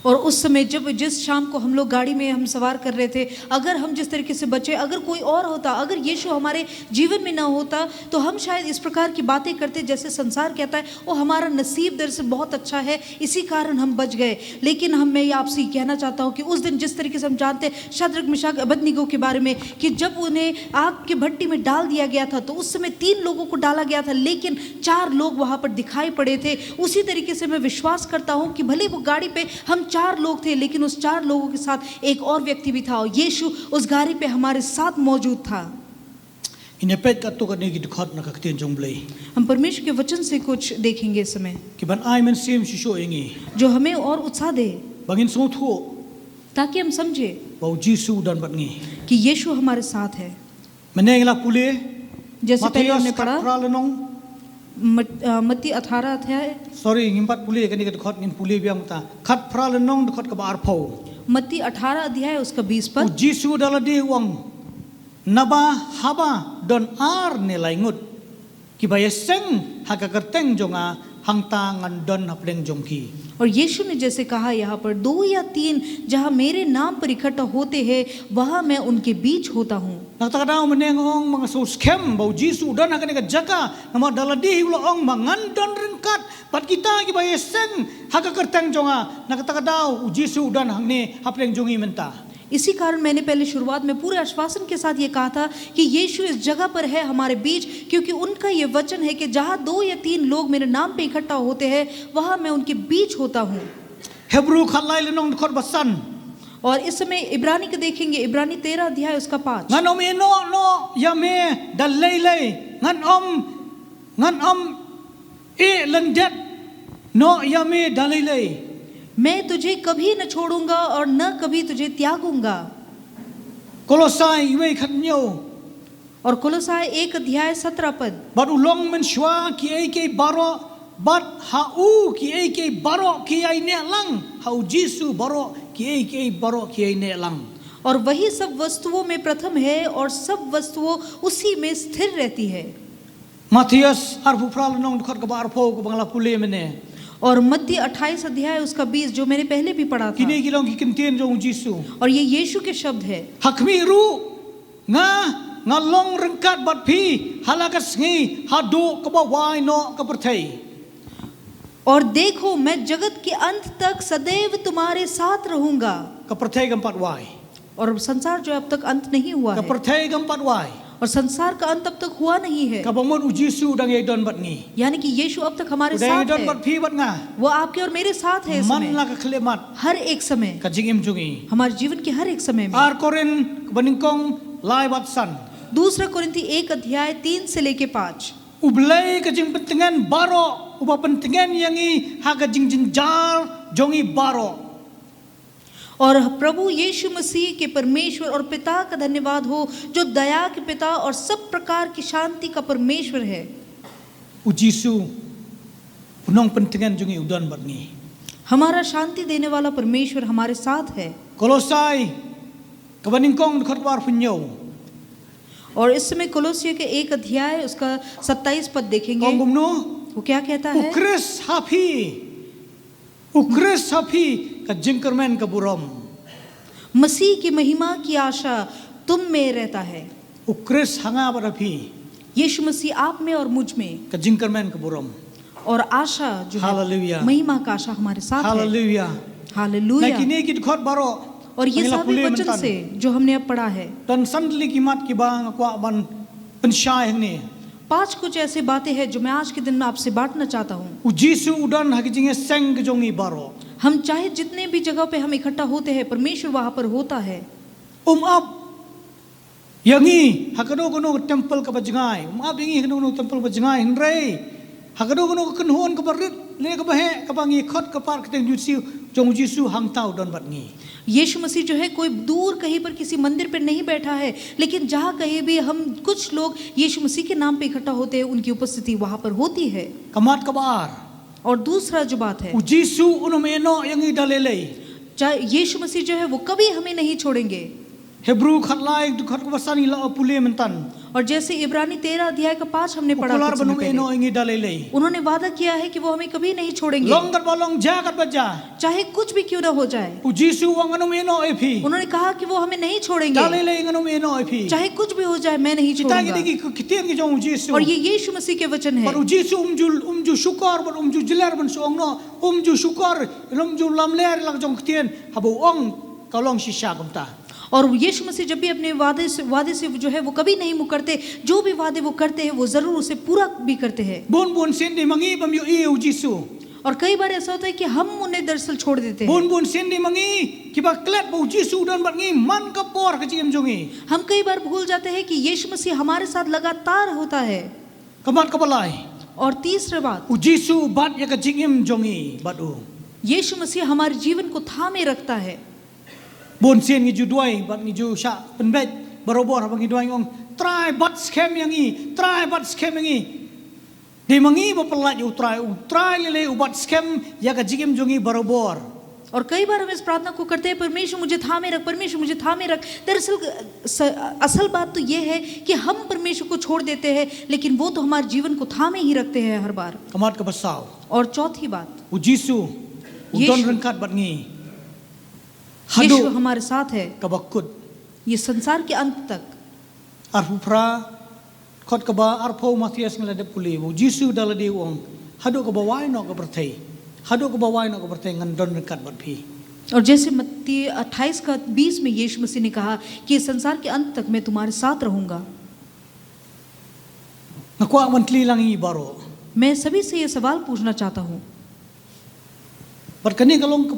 और उस समय जब, जिस शाम को हम लोग गाड़ी में हम सवार कर रहे थे, अगर हम जिस तरीके से बचे, अगर कोई और होता, अगर यीशु हमारे जीवन में ना होता, तो हम शायद इस प्रकार की बातें करते जैसे संसार कहता है, "ओ, हमारा नसीब दरअसल बहुत अच्छा है, इसी कारण हम बच गए।" लेकिन हम, मैं ये आपसे ये कहना चाहता हूँ कि उस दिन जिस तरीके से हम जानते हैं शद्रक, मिशाक, अबेदनगो के बारे में कि जब उन्हें आग की भट्टी में डाल दिया गया था, तो उस समय तीन लोगों को डाला गया था, लेकिन चार लोग वहाँ पर दिखाई पड़े थे। उसी तरीके से मैं विश्वास करता हूँ कि भले वो गाड़ी पे हम चार लोग थे, लेकिन उस चार लोगों के साथ एक और व्यक्ति भी था, और यीशु उस गाड़ी पे हमारे साथ मौजूद था। Ngin ïa peit katto katne ki dkhot na ka ktien jong u Blei. हम परमेश्वर के वचन से कुछ देखेंगे इस समय, Kiban ai mynsiem shisha ïa ngi. जो हमें और उत्साह दे, Ba ngin sngewthuh. ताकि हम समझे Ba u Jisu u don bad ngi. कि यीशु हमारे साथ है। Mynne ngi la pule. जैसे पहले Mathaios हमने पढ़ा, khatphra lynnong. मत-, अ, मत्ती अठारह अध्याय, Sorry, ngim pat pule kane ka dkhot, ngin pule biang mynta. Khatphra lynnong, dkhot kaba arphew. मत्ती अठारह अध्याय उसका बीस U पद। Jisu u da lade u ong, naba haba don ar ne lai ngut kiba ïaseng ha ka kyrteng jong nga, hangta ngan don hapdeng jong ki. और यीशु ने जैसे कहा यहाँ पर, "दो या तीन जहाँ मेरे नाम पर इकट्ठा होते हैं, वहाँ मैं उनके बीच होता हूँ।" Na kata ka daw mynne nga ong ba nga sngewskhem ba u Jisu u don ha kane ka jaka, namar da lade hi u la ong ba ngan don ryngkat bad kita kiba ïaseng ha ka kyrteng jong nga. Na kata ka daw u Jisu u don hangne hapdeng jong ngi mynta. इसी कारण मैंने पहले शुरुआत में पूरे आश्वासन के साथ ये कहा था कि यीशु इस जगह पर है हमारे बीच, क्योंकि उनका ये वचन है कि जहाँ दो या तीन लोग मेरे नाम पे इकट्ठा होते हैं, वहाँ मैं उनके बीच होता हूँ। Hebru khatlai lynnong, dkhot ba san. और इस समय इब्रानी को देखेंगे, इब्रानी तेरह अध्याय उसका पाँच। Ngan ym ïehnoh noh ïa me da lei lei. Ngan ym, ngan ym ïeh lyndet noh ïa me da lei lei. मैं तुझे कभी न छोड़ूंगा और न कभी तुझे त्यागूंगा। Kolosai wei khathynñiew. और कोलोसाई एक अध्याय सत्रह पद। Bad u long mynshuwa kiei kiei baroh, bad ha u kiei kiei baroh ki ïaineh lang. Ha u Jisu baroh kiei kiei baroh ki ïaineh lang. और वही सब वस्तुओं में प्रथम है और सब वस्तुओं उसी में स्थिर रहती है। Mathaios arphew phra lynnong, dkhot kaba arphew kaba nga la pule mynne. और मत्ती अट्ठाईस अध्याय उसका बीस, जो मैंने पहले भी पढ़ा था। Kine ki long ki kyntien jong u Jisu. और ये यीशु के शब्द है। Ha khmih ruh nga, nga long ryngkat bad phi ha la ka sngi haduh kaba wai noh ka pyrthei. और देखो, मैं जगत के अंत तक सदैव तुम्हारे साथ रहूंगा। Ka pyrthei kam pat wai. और संसार जो अब तक अंत नहीं हुआ Ka है। pyrthei kam pat wai. और संसार का अंत अब तक हुआ नहीं है। Kaba mut u Jisu u dang ïai don bad ngi. यानी कि यीशु अब तक हमारे U dang ïai साथ don है। bad phi bad nga. वो आपके और मेरे साथ है इस Man समय, la ka khlieh mat. हर एक समय, Ka jingim jong ngi. हमारे जीवन के हर एक समय में। Ar Korinth kaba nyngkong lai bad san. दूसरा कुरिन्थी एक अध्याय तीन से लेके पाँच। U Blei ka jingpyntngen baroh, uba pyntngen ïa ngi ha ka jingjynjar jong ngi baroh. और प्रभु यीशु मसीह के परमेश्वर और पिता का धन्यवाद हो, जो दया के पिता और सब प्रकार की शांति का परमेश्वर है। U Jisu u nongpyntngen jong ngi u don bad ngi. हमारा शांति देने वाला परमेश्वर हमारे साथ है। Kolosai kaba nyngkong dkhot kaba arphew hynñiew. और इस समय कोलोसियों के एक अध्याय, उसका सत्ताईस पद देखेंगे। Ong kumno? वो क्या कहता U है? Khrist ha phi. U Khrist ha phi ka jingkyrmen ka burom. मसीह की महिमा की आशा तुम में रहता है। U Khrist ha nga bad ha phi. यीशु मसीह आप में और मुझ में। Ka jingkyrmen ka burom. और आशा जो है, Hallelujah. महिमा का आशा हमारे साथ है। Hallelujah. हालेलुया। Na kine ki dkhot baroh. और ये Ngi la सभी pule वचन myntan. से जो हमने अब पढ़ा है, Don san tylli ki mat kiba nga kwah ban pynshai hangne. पांच कुछ ऐसे बातें हैं जो मैं आज के दिन में आपसे बांटना चाहता हूँ। U Jisu u don ha ki jingïaseng ka jong ngi baroh. हम चाहे जितने भी जगह पे हम इकट्ठा होते हैं, परमेश्वर वहां पर होता है। Um ap ïa ngi ha kano kano ka temple kaba jngai. Um ap ïa ngi ha kano kano ka temple kaba jngai, hynrei ha kano kano ka kynhun kaba rit lane kaba heh, kaba ngi khot ka par ka kyrteng jong u Jisu, jong u Jisu, hangta u don bad ngi. यीशु मसीह जो है, कोई दूर कहीं पर किसी मंदिर पर नहीं बैठा है, लेकिन जहाँ कहीं भी हम कुछ लोग यीशु मसीह के नाम पे इकट्ठा होते हैं, उनकी उपस्थिति वहां पर होती है। Ka mat kaba ar. और दूसरा जो बात है, U Jisu un ym ïehnoh ïa ngi da lei lei. चाहे यीशु मसीह जो है, वो कभी हमें नहीं छोड़ेंगे। Hebru khatlai dkhot kaba san ngi la pule myntan. और जैसे इब्रानी तेरह अध्याय का पाँच हमने U पढ़ा kular कुछ ban समय ym पहले, ïehnoh ïa ngi da lei lei. उन्होंने वादा किया है कि वो हमें कभी नहीं छोड़ेंगे। Long katba long, jia katba jia. चाहे कुछ भी क्यों ना हो जाए, U Jisu u ong ngan ym ïehnoh ïa phi. उन्होंने कहा कि वो हमें नहीं Da छोड़ेंगे, lei lei ngan ym ïehnoh ïa phi. चाहे कुछ भी हो जाए, मैं नहीं Kita ki dei छोड़ूंगा। ki ktien ki jong u Jisu. और ये यीशु मसीह के वचन है। Bad u Jisu um ju, um ju shukor, bad um ju jler ban shu ong noh, um ju shukor, um ju lamler la ka jong ka ktien, haba u ong ka long shisha kumta. और यीशु मसीह जब भी अपने वादे से, वादे से जो है, वो कभी नहीं मुकरते। जो भी वादे वो करते हैं, वो जरूर उसे पूरा भी करते हैं। Bun bun sien dei ma ngi bym ïohi ïa u Jisu. और कई बार ऐसा होता है कि हम उन्हें दरअसल छोड़ देते हैं। Bun bun sien dei ma ngi kiba klet ba u Jisu u don bad ngi man ka por ka jingim jong ngi. हम कई बार भूल जाते हैं कि यीशु मसीह हमारे साथ लगातार होता है। Ka mat kaba lai. और तीसरी बात, U Jisu u bat ïa ka jingim jong ngi bad u. यीशु मसीह हमारे जीवन को थामे रखता है। Bun sien ngi ju duwai bad ngi ju shah pynbeit barabor haba ngi duwai, ngi ong, Trai, bat skhem ïa ngi, Trai, bat skhem ïa ngi. Dei ma ngi ba pyllait ïa u Trai, u Trai lei lei u bat skhem ïa ka jingim jong ngi barabor. और कई बार हम इस प्रार्थना को करते हैं, परमेश्वर मुझे थामे रख, परमेश्वर मुझे थामे रख। दरअसल स-, असल बात तो ये है कि हम परमेश्वर को छोड़ देते हैं, लेकिन वो तो हमारे जीवन को थामे ही रखते हैं हर बार। Ka mat kaba saw. और चौथी बात, U Jisu u Yeshu. don ryngkat bad ngi. यीशु Haduh हमारे साथ है kaba kut. ये संसार के अंत तक। Arphew phra, dkhot kaba arphew, Mathaios ngi la dep pule, u Jisu da lade u ong, haduh kaba wai noh ka pyrthei. Haduh kaba wai noh ka pyrthei ngan don ryngkat bad phi. और जैसे मत्ती अट्ठाईस का बीस में यीशु मसीह ने कहा कि इस संसार के अंत तक मैं तुम्हारे साथ रहूंगा। Nga kwah ban kylli lang ïa ngi baroh. मैं सभी से ये सवाल पूछना चाहता हूँ। Bad kane ka long ka,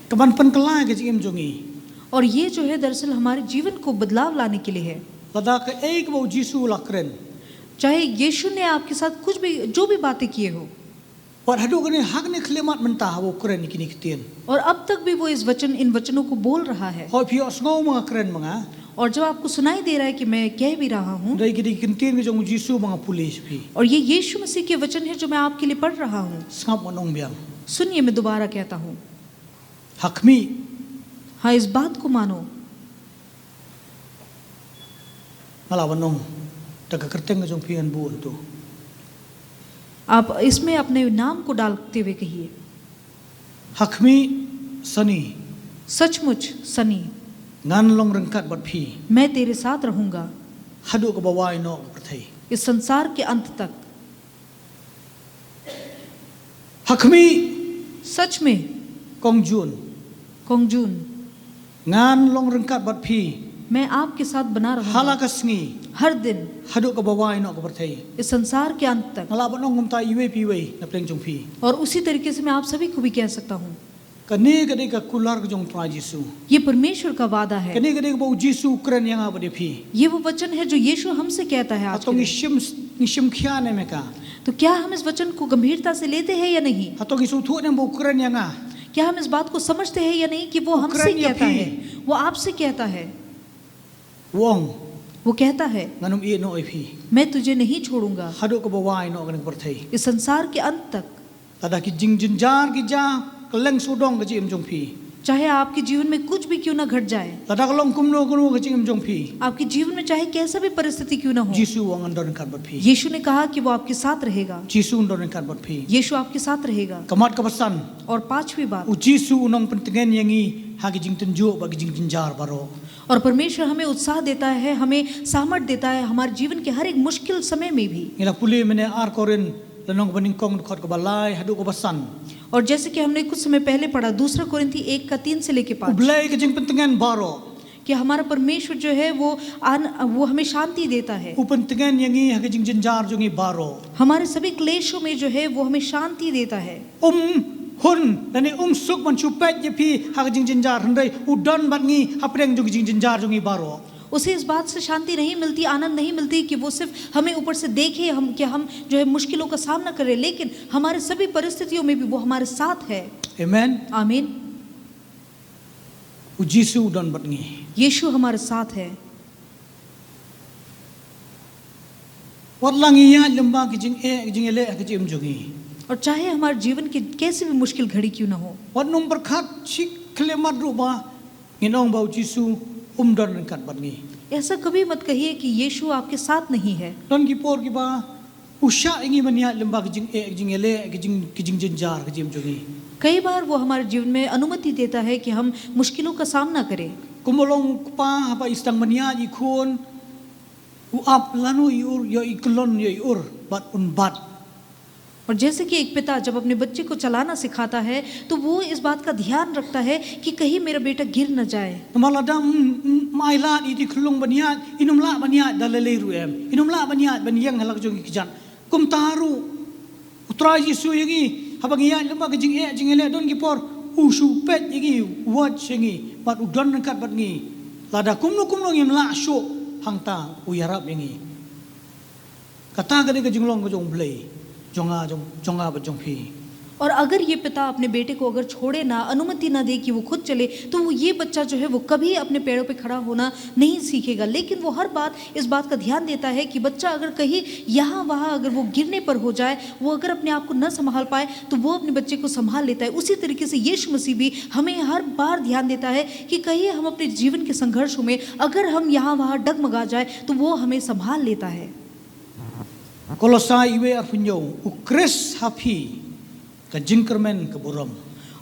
ka ban pynkylla ïa ka jingim jong ngi. और ये जो है, दरअसल हमारे जीवन को बदलाव लाने के लिए है। Lada kaei kaba u Jisu u la kren. चाहे यीशु ने आपके साथ कुछ भी, जो भी बातें किए हो, Wat haduh kane, ha kane ka khyllipmat mynta haba u kren ïa kine ki ktien. और अब तक भी वो इस वचन, इन वचनों को बोल रहा है। Hooid, phi ïohsngew ma nga kren ma nga. और जब आपको सुनाई दे रहा है कि मैं कह भी रहा हूँ, Dei ki dei ki ktien ki jong u Jisu ba nga pule sha phi. और ये यीशु मसीह के वचन है जो मैं आपके लिए पढ़ रहा हूँ। Sngap, ngan ong biang. सुनिए, मैं दोबारा कहता हूँ। Ha khmih. हाँ, इस बात को मानो। Nga lah ban ong, da ka kyrteng ka jong phi ngan buh hangto. आप इसमें अपने नाम को डालते हुए कहिए। Ha khmih, Sani. सचमुच, सनी। Ngan long ryngkat bad phi. मैं तेरे साथ रहूंगा। Haduh kaba wai noh ka pyrthei. इस संसार के अंत तक। Ha khmih. सच में। Kong Jun. Kong Jun. Ngan long ryngkat bad phi. मैं आपके साथ बना रहूंगा। Ha la ka sngi. हर दिन। Haduh kaba wai noh ka pyrthei. इस संसार के अंत तक। Nga lah ban ong kumta iwei pa iwei na pdeng jong phi. और उसी तरीके से मैं आप सभी को भी कह सकता हूँ। Kane ka dei ka kular ka jong u Trai Jisu. ये परमेश्वर का वादा है। Kane ka dei kaba u Jisu u kren ïa nga bad ïa phi. ये वो वचन है जो यीशु हमसे कहता है आज Hato के ngi दिन। shim, ngi shim khia ne em ka. तो क्या हम इस वचन को गंभीरता से लेते हैं या नहीं? Hato ngi sngewthuh ne em ba u kren ïa nga. क्या हम इस बात को समझते हैं या नहीं कि वो वो हमसे करण या कहता भी। है, वो आपसे कहता है? U ong, वो कहता है, ngan ym ïeh noh ïa phi. मैं तुझे नहीं छोड़ूंगा। Haduh kaba wai noh kane ka pyrthei. इस संसार के अंत तक। Lada ki jingjynjar ki jia, kylleng sawdong ka jingim jong phi. चाहे आपके जीवन में कुछ भी क्यों ना घट जाए, Lada ka long kumno kumno ka jingim jong phi. आपके जीवन में चाहे कैसा भी परिस्थिति क्यों ना हो, Jisu u ong ngan don ryngkat bad phi. यीशु ने कहा कि वो आपके साथ रहेगा। Jisu un don ryngkat bad phi. यीशु आपके साथ रहेगा। Ka mat kaba san. और पांचवी बात, U Jisu un ong pyntngen ïa ngi ha ki jingtynjuh bad ki jingjynjar baroh. और परमेश्वर हमें उत्साह देता है, हमें सामर्थ देता है हमारे जीवन के हर एक मुश्किल समय में भी। Ngi la pule mynne ar Korinth lynnong ba nyngkong dkhot kaba lai haduh kaba san. और जैसे कि हमने कुछ समय पहले पढ़ा, दूसरा कोरिंथी एक का तीन से लेके U पाँच, Blei ka jingpyntngen baroh. कि हमारा परमेश्वर जो है वो आन, वो हमें शांति देता है। U pyntngen ïa ngi ha ki jingjynjar jong ngi baroh. हमारे सभी क्लेशों में जो है वो हमें शांति देता है। Um hun lane um suk ban shu peit ïa phi ha ki jingjynjar, hynrei u don bad ngi hapdeng jong ki jingjynjar jong ngi baroh. उसे इस बात से शांति नहीं मिलती, आनंद नहीं मिलती कि वो सिर्फ हमें ऊपर से देखे, हम, कि हम जो है मुश्किलों का सामना करें, लेकिन हमारे सभी परिस्थितियों में भी वो हमारे साथ है। Amen. आमीन। U Jisu u don bad ngi. यीशु हमारे साथ है। Wat la ngi ïaid lem bad ki jingeh, ki jingeh leh ha ka jingim jong ngi. और चाहे हमारे जीवन की कैसी भी मुश्किल घड़ी क्यों ना हो, Wat nym pyrkhat shi khyllipmat ruh ba ngin ong ba u Jisu um don ryngkat bad ngi. ऐसा कभी मत कहिए कि यीशु आपके साथ नहीं है। Don ki por kiba u shah ïa ngi ban ïaid lem bad ki jingeh, ki jingeh leh, ki jing, ki jingjynjar ha ka jingim jong ngi. कई बार वो हमारे जीवन में अनुमति देता है कि हम मुश्किलों का सामना करें। Kumba long u kpa haba i sdang ban ïaid ïa i khun, u ap lano ïa i ur, ïa i kyllon, ïa i ur bad un bat. और जैसे कि एक पिता जब अपने बच्चे को चलाना सिखाता है, तो वो इस बात का ध्यान रखता है कि कहीं मेरा बेटा गिर न जाए। Namar lada ym, ym, ym ailad ïa i khyllung ban ïaid, in ym lah ban ïaid da lei lei ruh em. In ym lah ban ïaid ban ïeng ha la ka jong ki kjat. Kumta ruh u Trai Jisu ïa ngi, haba ngi ïaid lem bad ki jingeh, jingeh leh, don ki por u shu peit ïa ngi, u watch ïa ngi, bad u don ryngkat bad ngi. Lada kumno kumno ngim lah shuh, hangta u ïarap ïa ngi. Kata ka dei ka jinglong ka jong u Blei jong nga, jong, jong nga bad jong phi. और अगर ये पिता अपने बेटे को अगर छोड़े ना, अनुमति ना दे कि वो खुद चले, तो वो, ये बच्चा जो है वो कभी अपने पैरों पे खड़ा होना नहीं सीखेगा। लेकिन वो हर बात, इस बात का ध्यान देता है कि बच्चा अगर कहीं यहाँ वहाँ अगर वो गिरने पर हो जाए, वो अगर अपने आप को न संभाल पाए, तो वो अपने बच्चे को संभाल लेता है। उसी तरीके से यीशु मसीह भी हमें हर बार ध्यान देता है कि कहीं हम अपने जीवन के संघर्षों में अगर हम यहाँ वहाँ डगमगा जाए, तो वो हमें संभाल लेता है। Kolosai iwei arphew hynñiew, u Khrist ha phi ka jingkyrmen ka burom.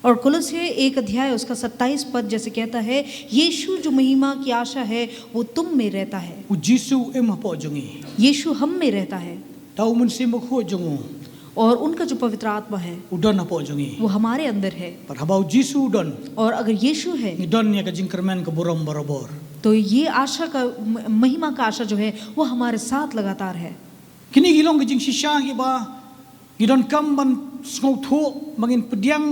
और कुलस्सी एक अध्याय उसका सत्ताईस पद जैसे कहता है, यीशु जो महिमा की आशा है, वो तुम में रहता है। U Jisu u im hapoh jong ngi. यीशु हम में रहता है। Da u Mynsiem Bakhuid jong u. और उनका जो पवित्र आत्मा है, U don hapoh jong ngi. वो हमारे अंदर है। Bad haba u Jisu u don, और अगर यीशु है, ngi don ïa ka jingkyrmen ka burom barabor. तो ये आशा का म-, महिमा का आशा जो है, वो हमारे साथ लगातार है। Kine ki long ki jingshisha kiba ngi donkam ban sngewthuh, ba ngin pdiang,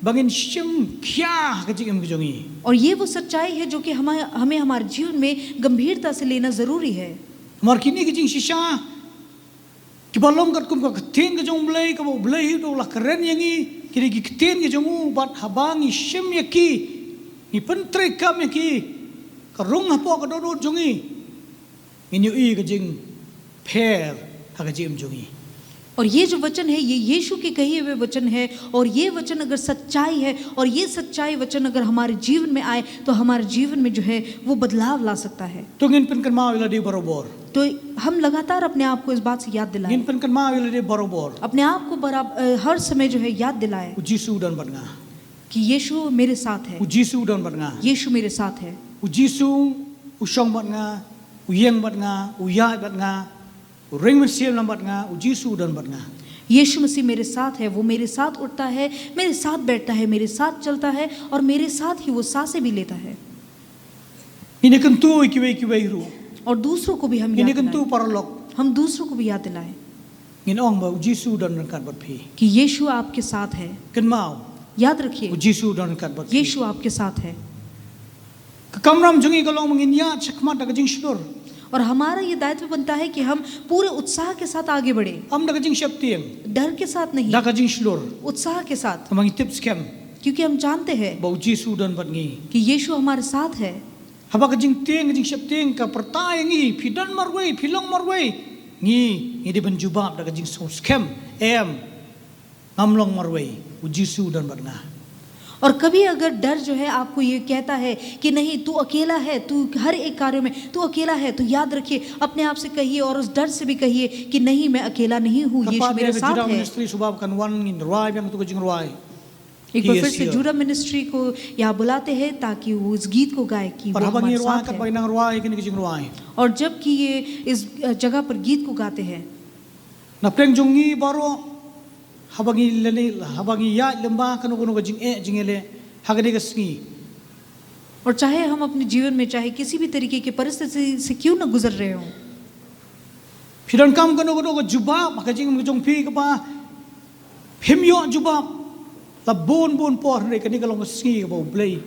ba ngin shim khia ha ka jingim ka jong ngi. और ये वो सच्चाई है जो कि हमारे, हमें हमारे जीवन में गंभीरता से लेना जरूरी है। Namar kine ki jingshisha kiba long katkum ka ktien ka jong u Blei, kaba u Blei hi u la kren ïa ngi, kine ki ktien ki jong u, bad haba ngi shim ïa ki, ngi pyntreikam ïa ki, ka rung hapoh ka dohnud jong ngi, ngin ïohi ka jingpher ha ka jingim jong ngi. और ये जो वचन है, ये यीशु के कहे हुए वचन है, और ये वचन अगर सच्चाई है, और ये सच्चाई वचन अगर हमारे जीवन में आए, तो हमारे जीवन में जो है, वो बदलाव ला सकता है। To ngin pynkynmaw ïa lade barabor. तो हम लगातार अपने आप को इस बात से याद दिलाएं, Ngin pynkynmaw ïa lade barabor. अपने आप को बराबर, अ, हर समय जो है, याद दिलाएं U Jisu u don bad nga. कि यीशु मेरे साथ है, U Jisu u don bad nga. यीशु मेरे साथ है। U Jisu u shong bad nga, u ïeng bad nga, u ïaid bad nga, u ring mynsiem lang bad nga, u Jisu u don bad nga. यीशु मसीह मेरे साथ है, वो मेरे साथ उठता है, मेरे साथ बैठता है, मेरे साथ चलता है और मेरे साथ ही वो सांसें भी लेता है। Ngin ïakyntu ïa kiwei kiwei ruh. और दूसरों को भी हम Ngin याद ïakyntu दिलाएं। paralok. हम दूसरों को भी याद दिलाएं Ngin ong ba u Jisu u don ryngkat bad phi. कि यीशु आपके साथ है। Kynmaw, याद u रखिए, Jisu u don ryngkat bad phi. यीशु आपके साथ है। Ka kamram jong ngi ka long ba ngin ïaid shakhmat da ka jingshlur. और हमारा ये दायित्व बनता है कि हम पूरे उत्साह के साथ आगे बढ़े, Ym da ka jingsheptieng, डर के साथ नहीं, da ka jingshlur. उत्साह के साथ, Namar ngi tip skhem क्योंकि हम जानते हैं ba u Jisu u don bad ngi. कि यीशु हमारे साथ है। Haba ka jingtieng, ka jingsheptieng ka pyrta ïa ngi, phi don marwei, phi long marwei, ngi, ngi dei ban jubab da ka jingsngewskhem, em, ngam long marwei, u Jisu u don bad nga. और कभी अगर डर जो है आपको ये कहता है कि नहीं, तू अकेला है, तू हर एक कार्य में तू अकेला है, तो याद रखिए, अपने आप से कहिए और उस डर से भी कहिए कि नहीं, मैं अकेला नहीं हूँ, Kan यीशु pat मेरे biang ka साथ Judah है। Ministry shu ba kan wan, ngin rwai biang katu ka jingrwai. एक बार Yes, फिर से yes. जुडा मिनिस्ट्री को यहाँ बुलाते हैं ताकि वो उस गीत को गाए कि वो Bad haba ngi हमारे rwai, साथ katba है। ngi nang rwai kane ka jingrwai, और जबकि ये इस जगह पर गीत को गाते हैं, na pdeng jong ngi baroh, haba ngi lane, haba ngi ïaid lyngba kano kano ka jingeh jingïaleh ha kane ka sngi, और चाहे हम अपने जीवन में चाहे किसी भी तरीके की परिस्थिति से क्यों ना गुजर रहे हों, phi donkam kano kano ka jubab ha ka jingim ka jong phi kaba phim ïoh jubab la bun bun por, hynrei kane ka long ka sngi kaba U Blei,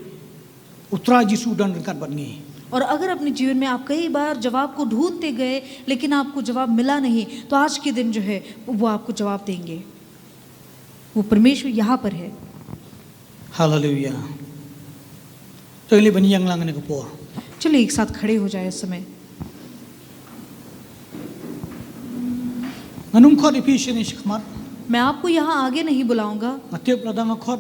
U Trai Jisu u don ryngkat bad ngi. और अगर अपने जीवन में आप कई बार जवाब को ढूंढते गए लेकिन आपको जवाब मिला नहीं, तो आज के दिन जो है वो आपको जवाब देंगे। वो परमेश्वर यहाँ पर है। Haleluia. To ngin leit ban ïeng lang kane ka por. चलिए एक साथ खड़े हो जाए इस समय। Ngan ym khot ïa phi shane shakhmat. मैं आपको यहाँ आगे नहीं बुलाऊंगा। Nga tip lada nga khot,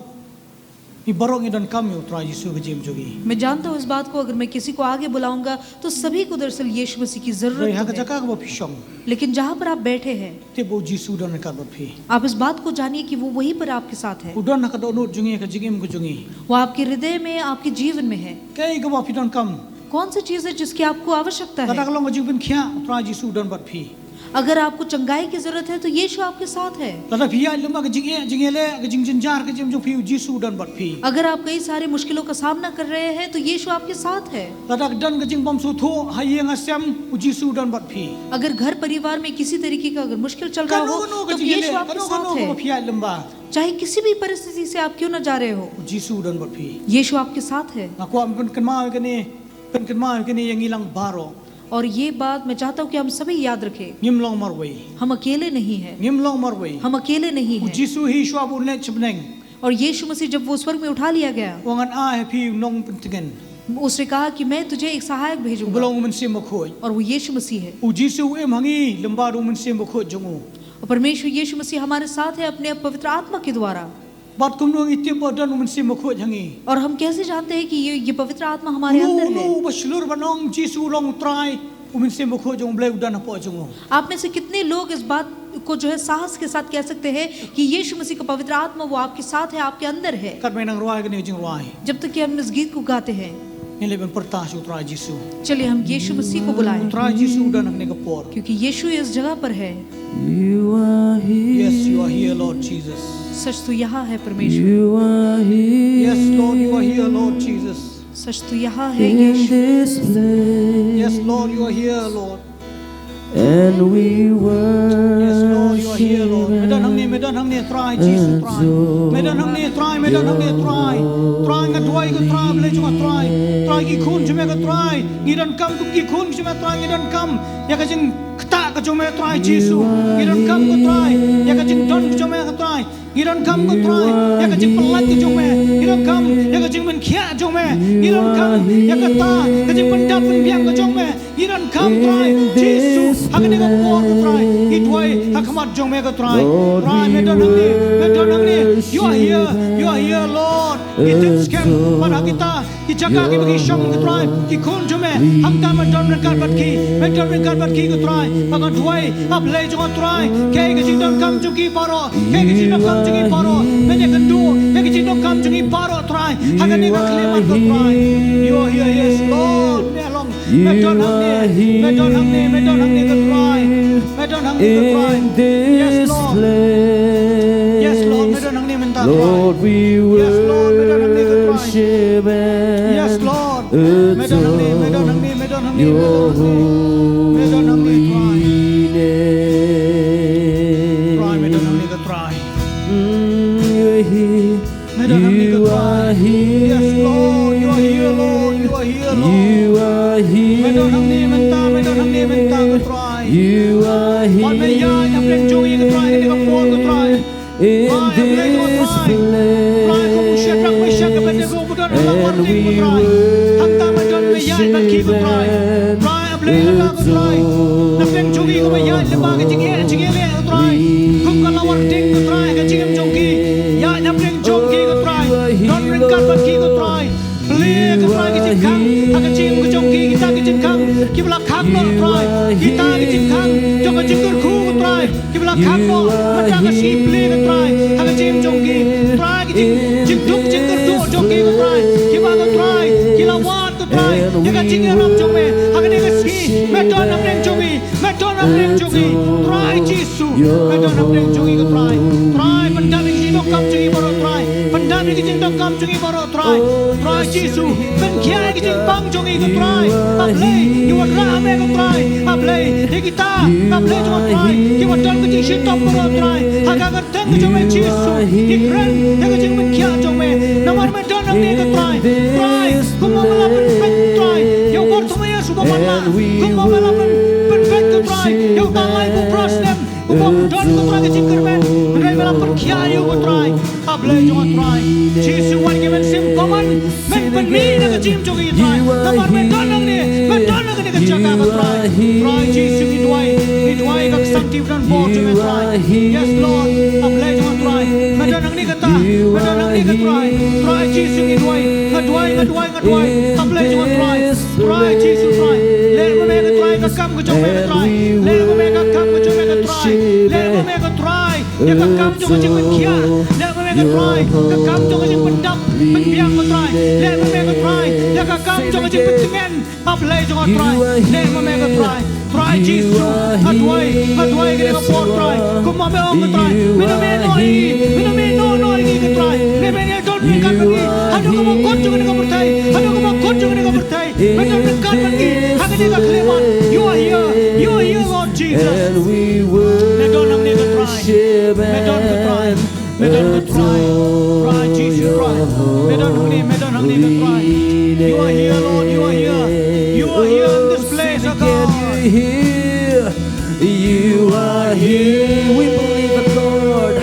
ngi baroh ngi donkam ïa U Trai Jisu ha ka jingim jong ngi. मैं जानता हूँ इस बात को, अगर मैं किसी को आगे बुलाऊंगा तो सभी को दरासल यीशु मसीह की जरूरत Hynrei ha तो ka है। jaka kaba phi shong, लेकिन जहाँ पर आप बैठे हैं, tip ba U Jisu u don ryngkat bad phi. आप इस बात को जानिए कि वो वहीं पर आपके साथ है। U don ha ka dohnud jong ngi, ha ka jingim ka jong ngi. वो आपके हृदय में, आपके जीवन में है। Kaei kaba phi donkam? कौन सी चीज है जिसकी आपको आवश्यकता Lada है? ka long ka jingpynkhiah, U Trai Jisu u don bad phi. अगर आपको चंगाई की जरूरत है तो यीशु आपके साथ है। Lada phi ïaid lem bad ka jingeh jingïaleh, ka jingjynjar ka jingim jong phi, U Jisu u don bad phi. अगर आप कई सारी मुश्किलों का सामना कर रहे हैं तो यीशु आपके साथ है। Lada ka don ka jingbymsngewthuh ha ïing ha sem, U Jisu u don bad phi. अगर घर परिवार में किसी तरीके का अगर मुश्किल चल रहा Kano हो kano ka तो यीशु jingïaleh, आपके kano साथ kano kaba है। phi ïaid lem bad. चाहे किसी भी परिस्थिति से आप क्यों ना जा रहे हो, U Jisu u don bad phi. यीशु आपके साथ है। Nga kwah ban pynkynmaw ïa kane, pynkynmaw ïa kane ïa ngi lang baroh. और ये बात मैं चाहता हूँ कि हम सभी याद रखें, Ngim long marwei. हम अकेले नहीं हैं, Ngim long marwei. हम अकेले नहीं U हैं। Jisu hi shuwa ba un leit sha bneng, और यीशु मसीह जब वो स्वर्ग में उठा लिया गया, u ong, ngan ai ha phi u nongpyntngen. उसने कहा कि मैं तुझे एक सहायक Uba भेजूंगा, long u Mynsiem Bakhuid. और वो यीशु मसीह है। U Jisu u im ha ngi lyngba u Mynsiem Bakhuid jong u. और परमेश्वर यीशु मसीह हमारे साथ है अपने पवित्र आत्मा के द्वारा। Bad kumno ngi tip ba don u Mynsiem Bakhuid ha ngi? और हम कैसे जानते हैं कि ये ये पवित्र आत्मा हमारे Uno अंदर uno है? uba shlur ban ong, Jisu u long u Trai, u Mynsiem Bakhuid jong U Blei u don hapoh jong u. आप में से कितने लोग इस बात को जो है साहस के साथ कह सकते हैं कि यीशु मसीह का पवित्र आत्मा वो आपके साथ है, आपके अंदर है? Katba ngi nang rwai kane ka jingrwai, जब तक कि हम इस गीत को गाते हैं, ngin leit ban pyrta sha U Trai Jisu. चलिए हम यीशु मसीह को U बुलाएं, Trai Jisu u don ha kane ka por. क्योंकि यीशु इस जगह पर है। You are here. Yes, you are here, Lord Jesus. सच तो यहाँ है परमेश्वर, You are here. Yes, Lord, you are here, Lord Jesus. सच तो यहाँ है In यीशु। this place. Yes, Lord, you are here, Lord. And we Yes, Lord, you are here, Lord. Me don hangne, me worship. Don hangne, Trai Jisu, Trai. Me don hangne, Trai, me don hangne, Trai. Trai, nga duwai ko Trai, Blei jong nga, Trai. Trai, ki khun jong me ko Trai. Ngi donkam ko ki khun jong me, Trai, ngi donkam ïa ka jingktah ka jong me, Trai Jisu. Ngi donkam ko Trai ïa ka jingdon ka jong me ko Trai. Ngi donkam ko Trai ïa ka jingpyllait ka jong me. Ngi donkam ïa ka jingpynkhiah jong me. Ngi donkam ïa kata ka jingpyndap pynbiang ka jong me. Ngi donkam Trai Jisu, ha kane ka por ko Trai. Ngi duwai ha khmat jong me ko Trai. Trai, me don hangne, me don hangne. You are here, you are here, Lord. Ngi tip skhem bad ha kita ki jaka kiba ngi shong ko Trai, ki khun jong me, hangta me don ryngkat bad ki, me don ryngkat bad ki ko Trai. Ba nga duwai, A Blei jong nga Trai, kaei ka jingdonkam jong ki baroh, kaei ka jingdonkam jong ki baroh, men ïakynduh ïa ka jingdonkam jong ki baroh Trai, ha kane ka khyllipmat ko Trai. You are here, yes Lord. Me long, me don hangne, me don hangne, me don hangne ko Trai. Me don hangne ko Trai. Yes Lord. Yes Lord, me don hangne mynta Trai. Yes Lord, me don hangne ko Trai. Yes Lord. Me don hangne, me don hangne, me don hangne, me don hangne, me don hangne, Trai. Trai, me don hangne ko Trai. Me don hangne ko Trai. Yes, Lord, you are here, Lord, you are here, Lord. Me don hangne mynta, me don hangne mynta ko Trai. Wat me ïaid hapdeng jong ngi ko Trai, kane ka por ko Trai. Trai, A Blei jong ngi ko Trai. Trai, kum u Shadrak, Meshak, Abednego ba don ha la war ding ko Trai. Hangta me don, me ïaid bad ki ko Trai. Trai, A Blei, hangta ko Trai. Na pdeng jong ngi ko me ïaid lyngba ka jingeh jingïaleh ko Trai. Kum ka la war ding ko Trai, ka jingim jong ki. Ïaid na pdeng jong ki ko Trai. Don ryngkat bad ki ko Trai. Plie ko Trai ka jingkhang ha ka jingim ka jong ki, kita ki jingkhang kiba la khang noh Trai, kita ki jingkhang jong ka jingkyrkhu ko Trai kiba la khang noh mynta ka sngi, plie ko Trai ha ka jingim jong ki. Trai ki jing, jingduk jingkyrduh jong ki ko Trai, kiba ko Trai ki la wad ko Trai ïa ka jingïarap jong me ha kane ka sngi. Me don hapdeng jong ngi, me don hapdeng jong ngi Trai Jisu, me don hapdeng jong ngi ko Trai. Trai pyndap ïa ki jingdonkam jong ngi baroh Trai, pyndap ïa ki jingdonkam jong ngi baroh Trai. Trai Jisu, pynkhiah ïa ki jingpang jong ngi ko Trai. A Blei, ngi wanrah ha me ko Trai. A Blei, ïa kita, A Blei jong ngi Trai, kiba don ka jingshitom baroh Trai, ha ka kyrteng ka jong me Jisu, ngi kren ïa ka jingpynkhiah jong me. Namar me don hangne ko Trai. Trai, kumba me la pynbeit Trai ïa u Bartimaeus uba matlah, kumba me la pyn, pynbeit ko Trai ïa uta lai ba u phra snem. Uba don ko Trai ka jingkyrmen, hynrei me la pynkhiah ïa u ko Trai. A Blei jong ngi Trai. Jisu, wat ngi mynsiem bymman, men pynmih na ka jingim jong ngi Trai. Namar me don hangne, me don ha kane ka jaka ko Trai. Trai Jisu, ngi duwai, ngi duwai ka ksangti ba don bor jong me Trai. Yes Lord, A Blei jong ngi Trai. Me don hangne kata, me don hangne ko Trai. Trai Jisu, ngi duwai, nga duwai, nga duwai, nga duwai. A Blei jong ngi Trai. Trai Jisu Trai. Leh ma me ko Trai ka kam ka jong me ko Trai. Leh ma me ka kam ka jong me ko Trai. Leh ma me ko Trai ïa ka kam jong ka jingpynkhiah. Leh ma me ko Trai ka kam jong ka jingpyndap pynbiang ko Trai. Leh ma me ko Trai ïa ka kam jong ka jingpyntngen. A Blei jong ngi Trai. Leh ma me ko Trai. Trai Jisu, nga duwai, nga duwai kane ka por Trai. Kumba me ong ko Trai, me ïa me noh ïa ngi, me ïa me noh noh ïa ngi ko Trai. Me, me ïa don ryngkat bad ngi haduh kaba kut jong kane ka pyrthei, haduh kaba kut jong kane ka pyrthei. Me don ryngkat bad ngi ha kane ka khyllipmat. You are here, you are here Lord Jesus. Me don hangne ko Trai. Me don ko Trai. Me don ko Trai. Trai Jisu Trai. Me don hangne, me don hangne ko Trai. You are here Lord, you are here. You are here in this place, oh God. You are here, we believe it, Lord.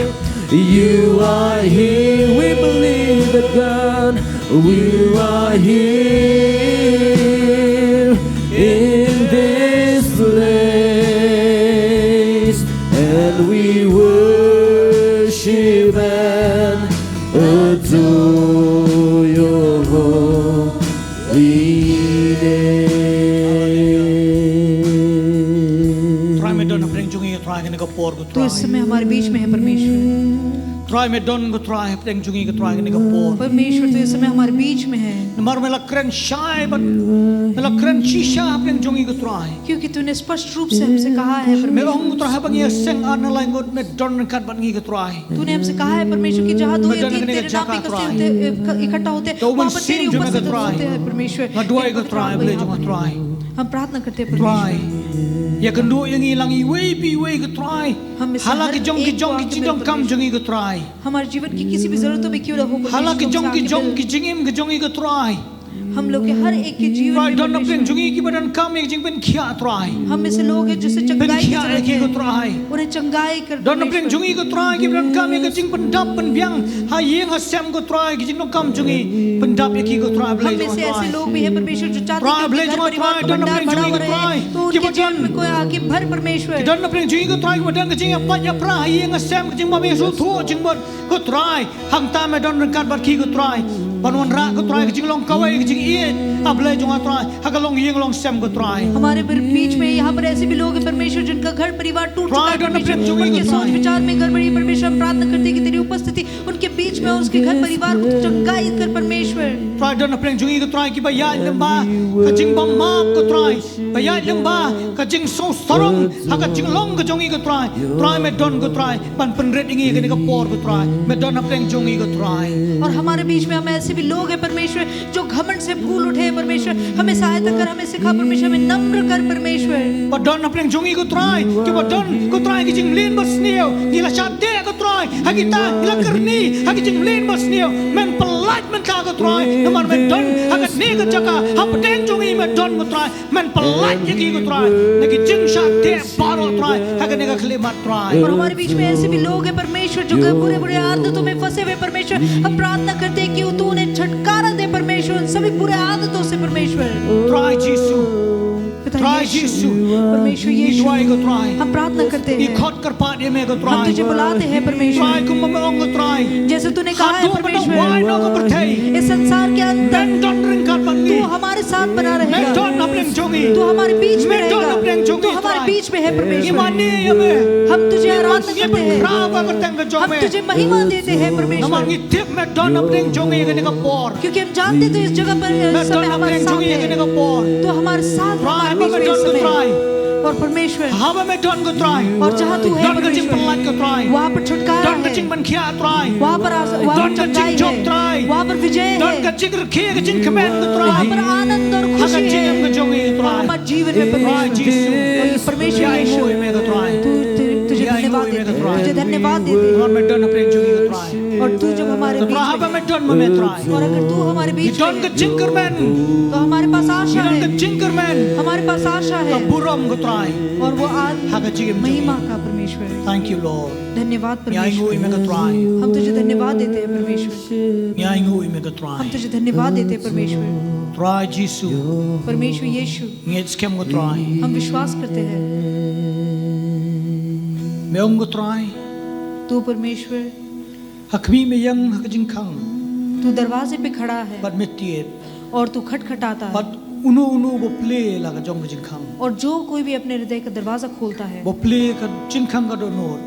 You are here, we believe it, God. You are here in this place, and we worship and adore your holy name. Trai, me don hapdeng jong ngi Trai kane ka por ko Trai. तू इस समय हमारे बीच में है परमेश्वर। Trai, me don ko Trai hapdeng jong ngi ko Trai kane ka por. परमेश्वर, तू इस समय हमारे बीच में है। Namar me la kren shai bad me la kren shisha hapdeng jong ngi ko Trai. क्योंकि तूने स्पष्ट रूप से हमसे कहा है, परमेश्वर। Me ong ko Trai haba ngi ïaseng ar ne lai ngut me don ryngkat bad ngi ko Trai. तूने हमसे कहा है, परमेश्वर, कि जहाँ दो या तीन तेरे नाम में इकट्ठे होते, इकट्ठा होते हैं, वहाँ पर तेरी उपस्थित होते हैं, परमेश्वर। Nga duwai ko Trai, Blei jong ngi Trai. हम प्रार्थना करते हैं, परमेश्वर। Trai, ïakynduh ïa ngi lang iwei pa iwei ko Trai. हम में से हर एक को आके मिल, परमेश्वर। Ha la ki jong ki jong ki jingdonkam jong ngi ko Trai. हमारे जीवन की किसी भी जरूरतों में क्यों ना हो, परमेश्वर, तुमसे आके मिल। Ha la ki jong ki jong ki jingim ka jong ngi ko Trai. हम लोग के हर एक के जीवन में, परमेश्वर। Trai, don na pdeng jong ngi kiba donkam ïa ka jingpynkhiah Trai. हम में से लोग हैं जिसे चंगाई की जरूरत है। Pynkhiah ïa ki ko Trai. उन्हें चंगाई कर, परमेश्वर। Don na pdeng jong ngi ko Trai kiba donkam ïa ka jingpyndap pynbiang ha ïing ha sem ko Trai, ki jingdonkam jong ngi. Pyndap ïa ki ko Trai, Blei jong ngi Trai. हम में से ऐसे लोग भी हैं, परमेश्वर, जो चाहते हैं कि घर परिवार का भंडार भरा हुआ रहे, तो उनके जीवन में कोई आके भर, परमेश्वर। Ki don na pdeng jong ngi ko Trai kiba don ka jingïapait ïapra ha ïing ha sem, ka jingbym ïasngewthuh jingmut ko Trai. Hangta me don ryngkat bad ki ko Trai. Ban wanrah ko Trai ka jinglong kawei ka jingïeit, A Blei jong ngi Trai, ha ka longïing longsem ko Trai. हमारे बीच में यहाँ पर ऐसे भी लोग हैं, परमेश्वर, जिनका घर परिवार टूट चुका है, परमेश्वर, उनके सोच विचार में गड़बड़ी, परमेश्वर, हम प्रार्थना करते हैं कि तेरी उपस्थिति उनके बीच में, उसके घर परिवार को चंगाई कर, परमेश्वर। Trai, don na pdeng jong ngi ko Trai kiba ïaid lyngba ka jingbym map ko Trai. Ba ïaid lyngba ka jingsngewsarong ha ka jinglong ka jong ngi ko Trai. Trai, me don ko Trai ban pynrit ïa ngi ha kane ka por ko Trai. Me don na pdeng jong ngi ko Trai. और हमारे बीच में हम ऐसे भी लोग हैं परमेश्वर, जो घमंड से फूल उठे हैं परमेश्वर, हमें सहायता कर, हमें सिखा परमेश्वर, हमें नम्र कर परमेश्वर। Ba don hapdeng jong ngi ko Trai, kiba don ko Trai ki jingmlien basniew, ngi la shah teh ko Trai, ha kita ngi la kyrni ha ki jingmlien basniew. Men pyllait mynta ko Trai, namar men don ha kane ka jaka, hapdeng jong ngi men don ko Trai. Men pyllait ïa ngi ko Trai na ki jingshah teh baroh Trai, ha kane ka khyllipmat Trai. और हमारे बीच में ऐसे भी लोग हैं परमेश्वर, जो बुरे बुरे आदतों में फंसे हुए परमेश्वर, हम प्रार्थना करते हैं कि तू उन्हें छुटकारा दे परमेश्वर, उन सभी बुरे आदतों से परमेश्वर। Trai Jisu, पिता Trai यीशु, Jisu, परमेश्वर यीशु, duwai ko Trai, हम प्रार्थना करते हैं, khot kyrpad ïa me ko Trai, हम तुझे बुलाते हैं परमेश्वर, Trai, kumba me ong ko Trai, जैसे तूने कहा है परमेश्वर, इस संसार के अंत तक तू हमारे साथ बना रहेगा, तू हमारे बीच में रहेगा, तू हमारे बीच में है परमेश्वर। हम तुझे आराधना करते हैं, हम तुझे महिमा देते हैं परमेश्वर। क्योंकि हम जानते तो इस जगह पर, इस समय हमारे साथ है, तो हमारे साथ है परमेश्वर इस समय। और परमेश्वर, और जहाँ तू है परमेश्वर, वहाँ पर छुटकारा है, वहाँ पर आस-, वहाँ पर चंगाई है, वहाँ पर विजय है, वहाँ पर आनंद और खुशी है, हमारे जीवन में परमेश्वर। और परमेश्वर यीशु, तू, तू, तुझे धन्यवाद देते हैं, तुझे धन्यवाद देते हैं। और तू जब हमारे बीच में, और अगर तू हमारे बीच में है, तो हमारे पास आशा है, हमारे पास आशा है। और वो आज महिमा का परमेश्वर। Thank you, Lord. धन्यवाद परमेश्वर। Ngi ainguh ïa me ko Trai. हम तुझे धन्यवाद देते हैं परमेश्वर। Ngi ainguh ïa me ko Trai. हम तुझे धन्यवाद देते हैं परमेश्वर। Trai Jisu, परमेश्वर यीशु, ngi ngeit skhem ko Trai, हम विश्वास करते हैं। Me ong ko Trai, तू परमेश्वर, ha khmih me ïeng ha ka jingkhang, तू दरवाजे पे खड़ा है, bad me tied, और तू खटखटाता है, bad uno uno uba plie la ka jong ka jingkhang, और जो कोई भी अपने हृदय का दरवाजा खोलता है, ba plie ka jingkhang ka dohnud,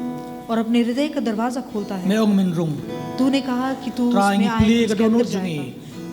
और अपने हृदय का दरवाजा खोलता है, me ong men rung. तूने कहा कि तू उसमें आएगा, उसके अंदर जाएगा। Trai, ngi plie ka dohnud jong ngi,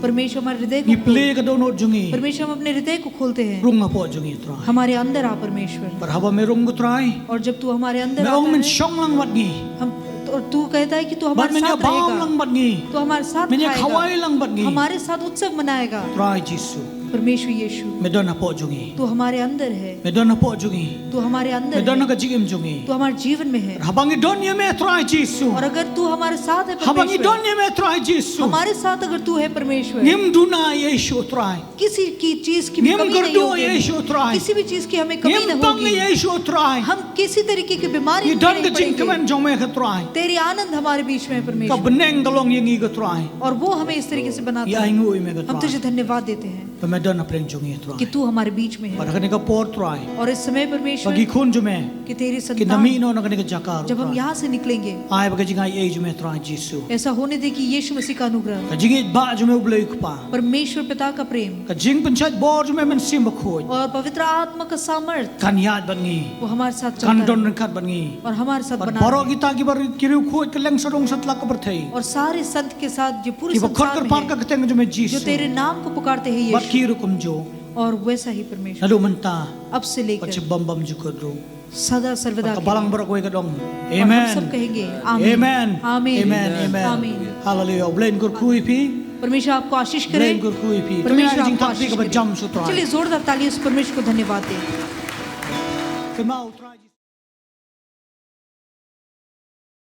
परमेश्वर हमारे हृदय को खोल, ngi plie ka dohnud jong ngi, परमेश्वर हम अपने हृदय को खोलते हैं, rung hapoh jong ngi Trai, हमारे अंदर आ परमेश्वर। Bad haba me rung ko Trai, और जब तू हमारे अंदर आता है, me ong men shong lang bad ngi, हम, और तू कहता है कि तू हमारे साथ रहेगा, bad men ïabam lang bad ngi, तू हमारे साथ खाएगा, men ïakhawai lang bad ngi, हमारे साथ उत्सव मनाएगा। Trai Jisu, परमेश्वर यीशु, me don hapoh jong ngi, तू हमारे अंदर है, me don hapoh jong ngi, तू हमारे अंदर है, me don ha ka jingim jong ngi, तू हमारे जीवन में है। Haba ngi don ïa me Trai Jisu, और अगर तू हमारे साथ है परमेश्वर, haba ngi don ïa me Trai Jisu, हमारे साथ अगर तू है परमेश्वर, ngim duna ïa Jisu Trai, किसी की चीज की भी कमी नहीं होगी, ngim kyrduh ïa Jisu Trai, किसी भी चीज की हमें कमी नहीं होगी, ngim pang ïa Jisu Trai, हम किसी तरीके की बीमारी नहीं पड़ेगी। Ngi don ka jingkmen jong me ko Trai, तेरी आनंद हमारे बीच में है परमेश्वर। Ka bneng ka long ïa ngi ko Trai, और वो हमें इस तरीके से बनाता है। Ngi ainguh ïa me ko Trai, हम तुझे धन्यवाद देते हैं, ba me don hapdeng jong ngi Trai, कि तू हमारे बीच में है। Bad ha kane ka por Trai, और इस समय परमेश्वर, ba ki khun jong me, कि तेरी संतान, kin da mih noh na kane ka jaka, जब हम यहाँ से निकलेंगे, ai ba ka jingai ei jong me Trai Jisu, ऐसा होने दे कि यीशु मसीह का अनुग्रह, ka jingïeit ba jong me U Blei U Kpa, परमेश्वर पिता का प्रेम, ka jingpynshait bor jong me Mynsiem Bakhuid, और पवित्र आत्मा का सामर्थ, kan ïaid bad ngi, वो हमारे साथ चलता रहे, kan don ryngkat bad ngi, और हमारे साथ बना रहे। Bad baroh kita kiba ri-, ki riewkhuid kylleng sadong satlak ka pyrthei, और सारे संत के साथ जो पूरे संसार में है, kiba khot kyrpad ka kyrteng jong me Jisu, जो तेरे नाम को पुकारते हैं यीशु, bad ki ruh kumjuh, और वैसा ही परमेश्वर, naduh mynta, अब से लेकर, bad sha bym bymjukut ruh, सदा सर्वदा के लिए। Bad ka balang baroh kawei kan ong, और हम सब कहेंगे, amen, amen, amen, amen, amen, amen। Hallelujah. U Blei un kyrkhu ïa phi, परमेश्वर आपको आशीष करे, U Blei un kyrkhu ïa phi, परमेश्वर आपको आशीष करे। Jingthap phi kaba jam sha U Trai। चलिए जोरदार तालियों से परमेश्वर को धन्यवाद दें। Kynmaw U Trai Jisu.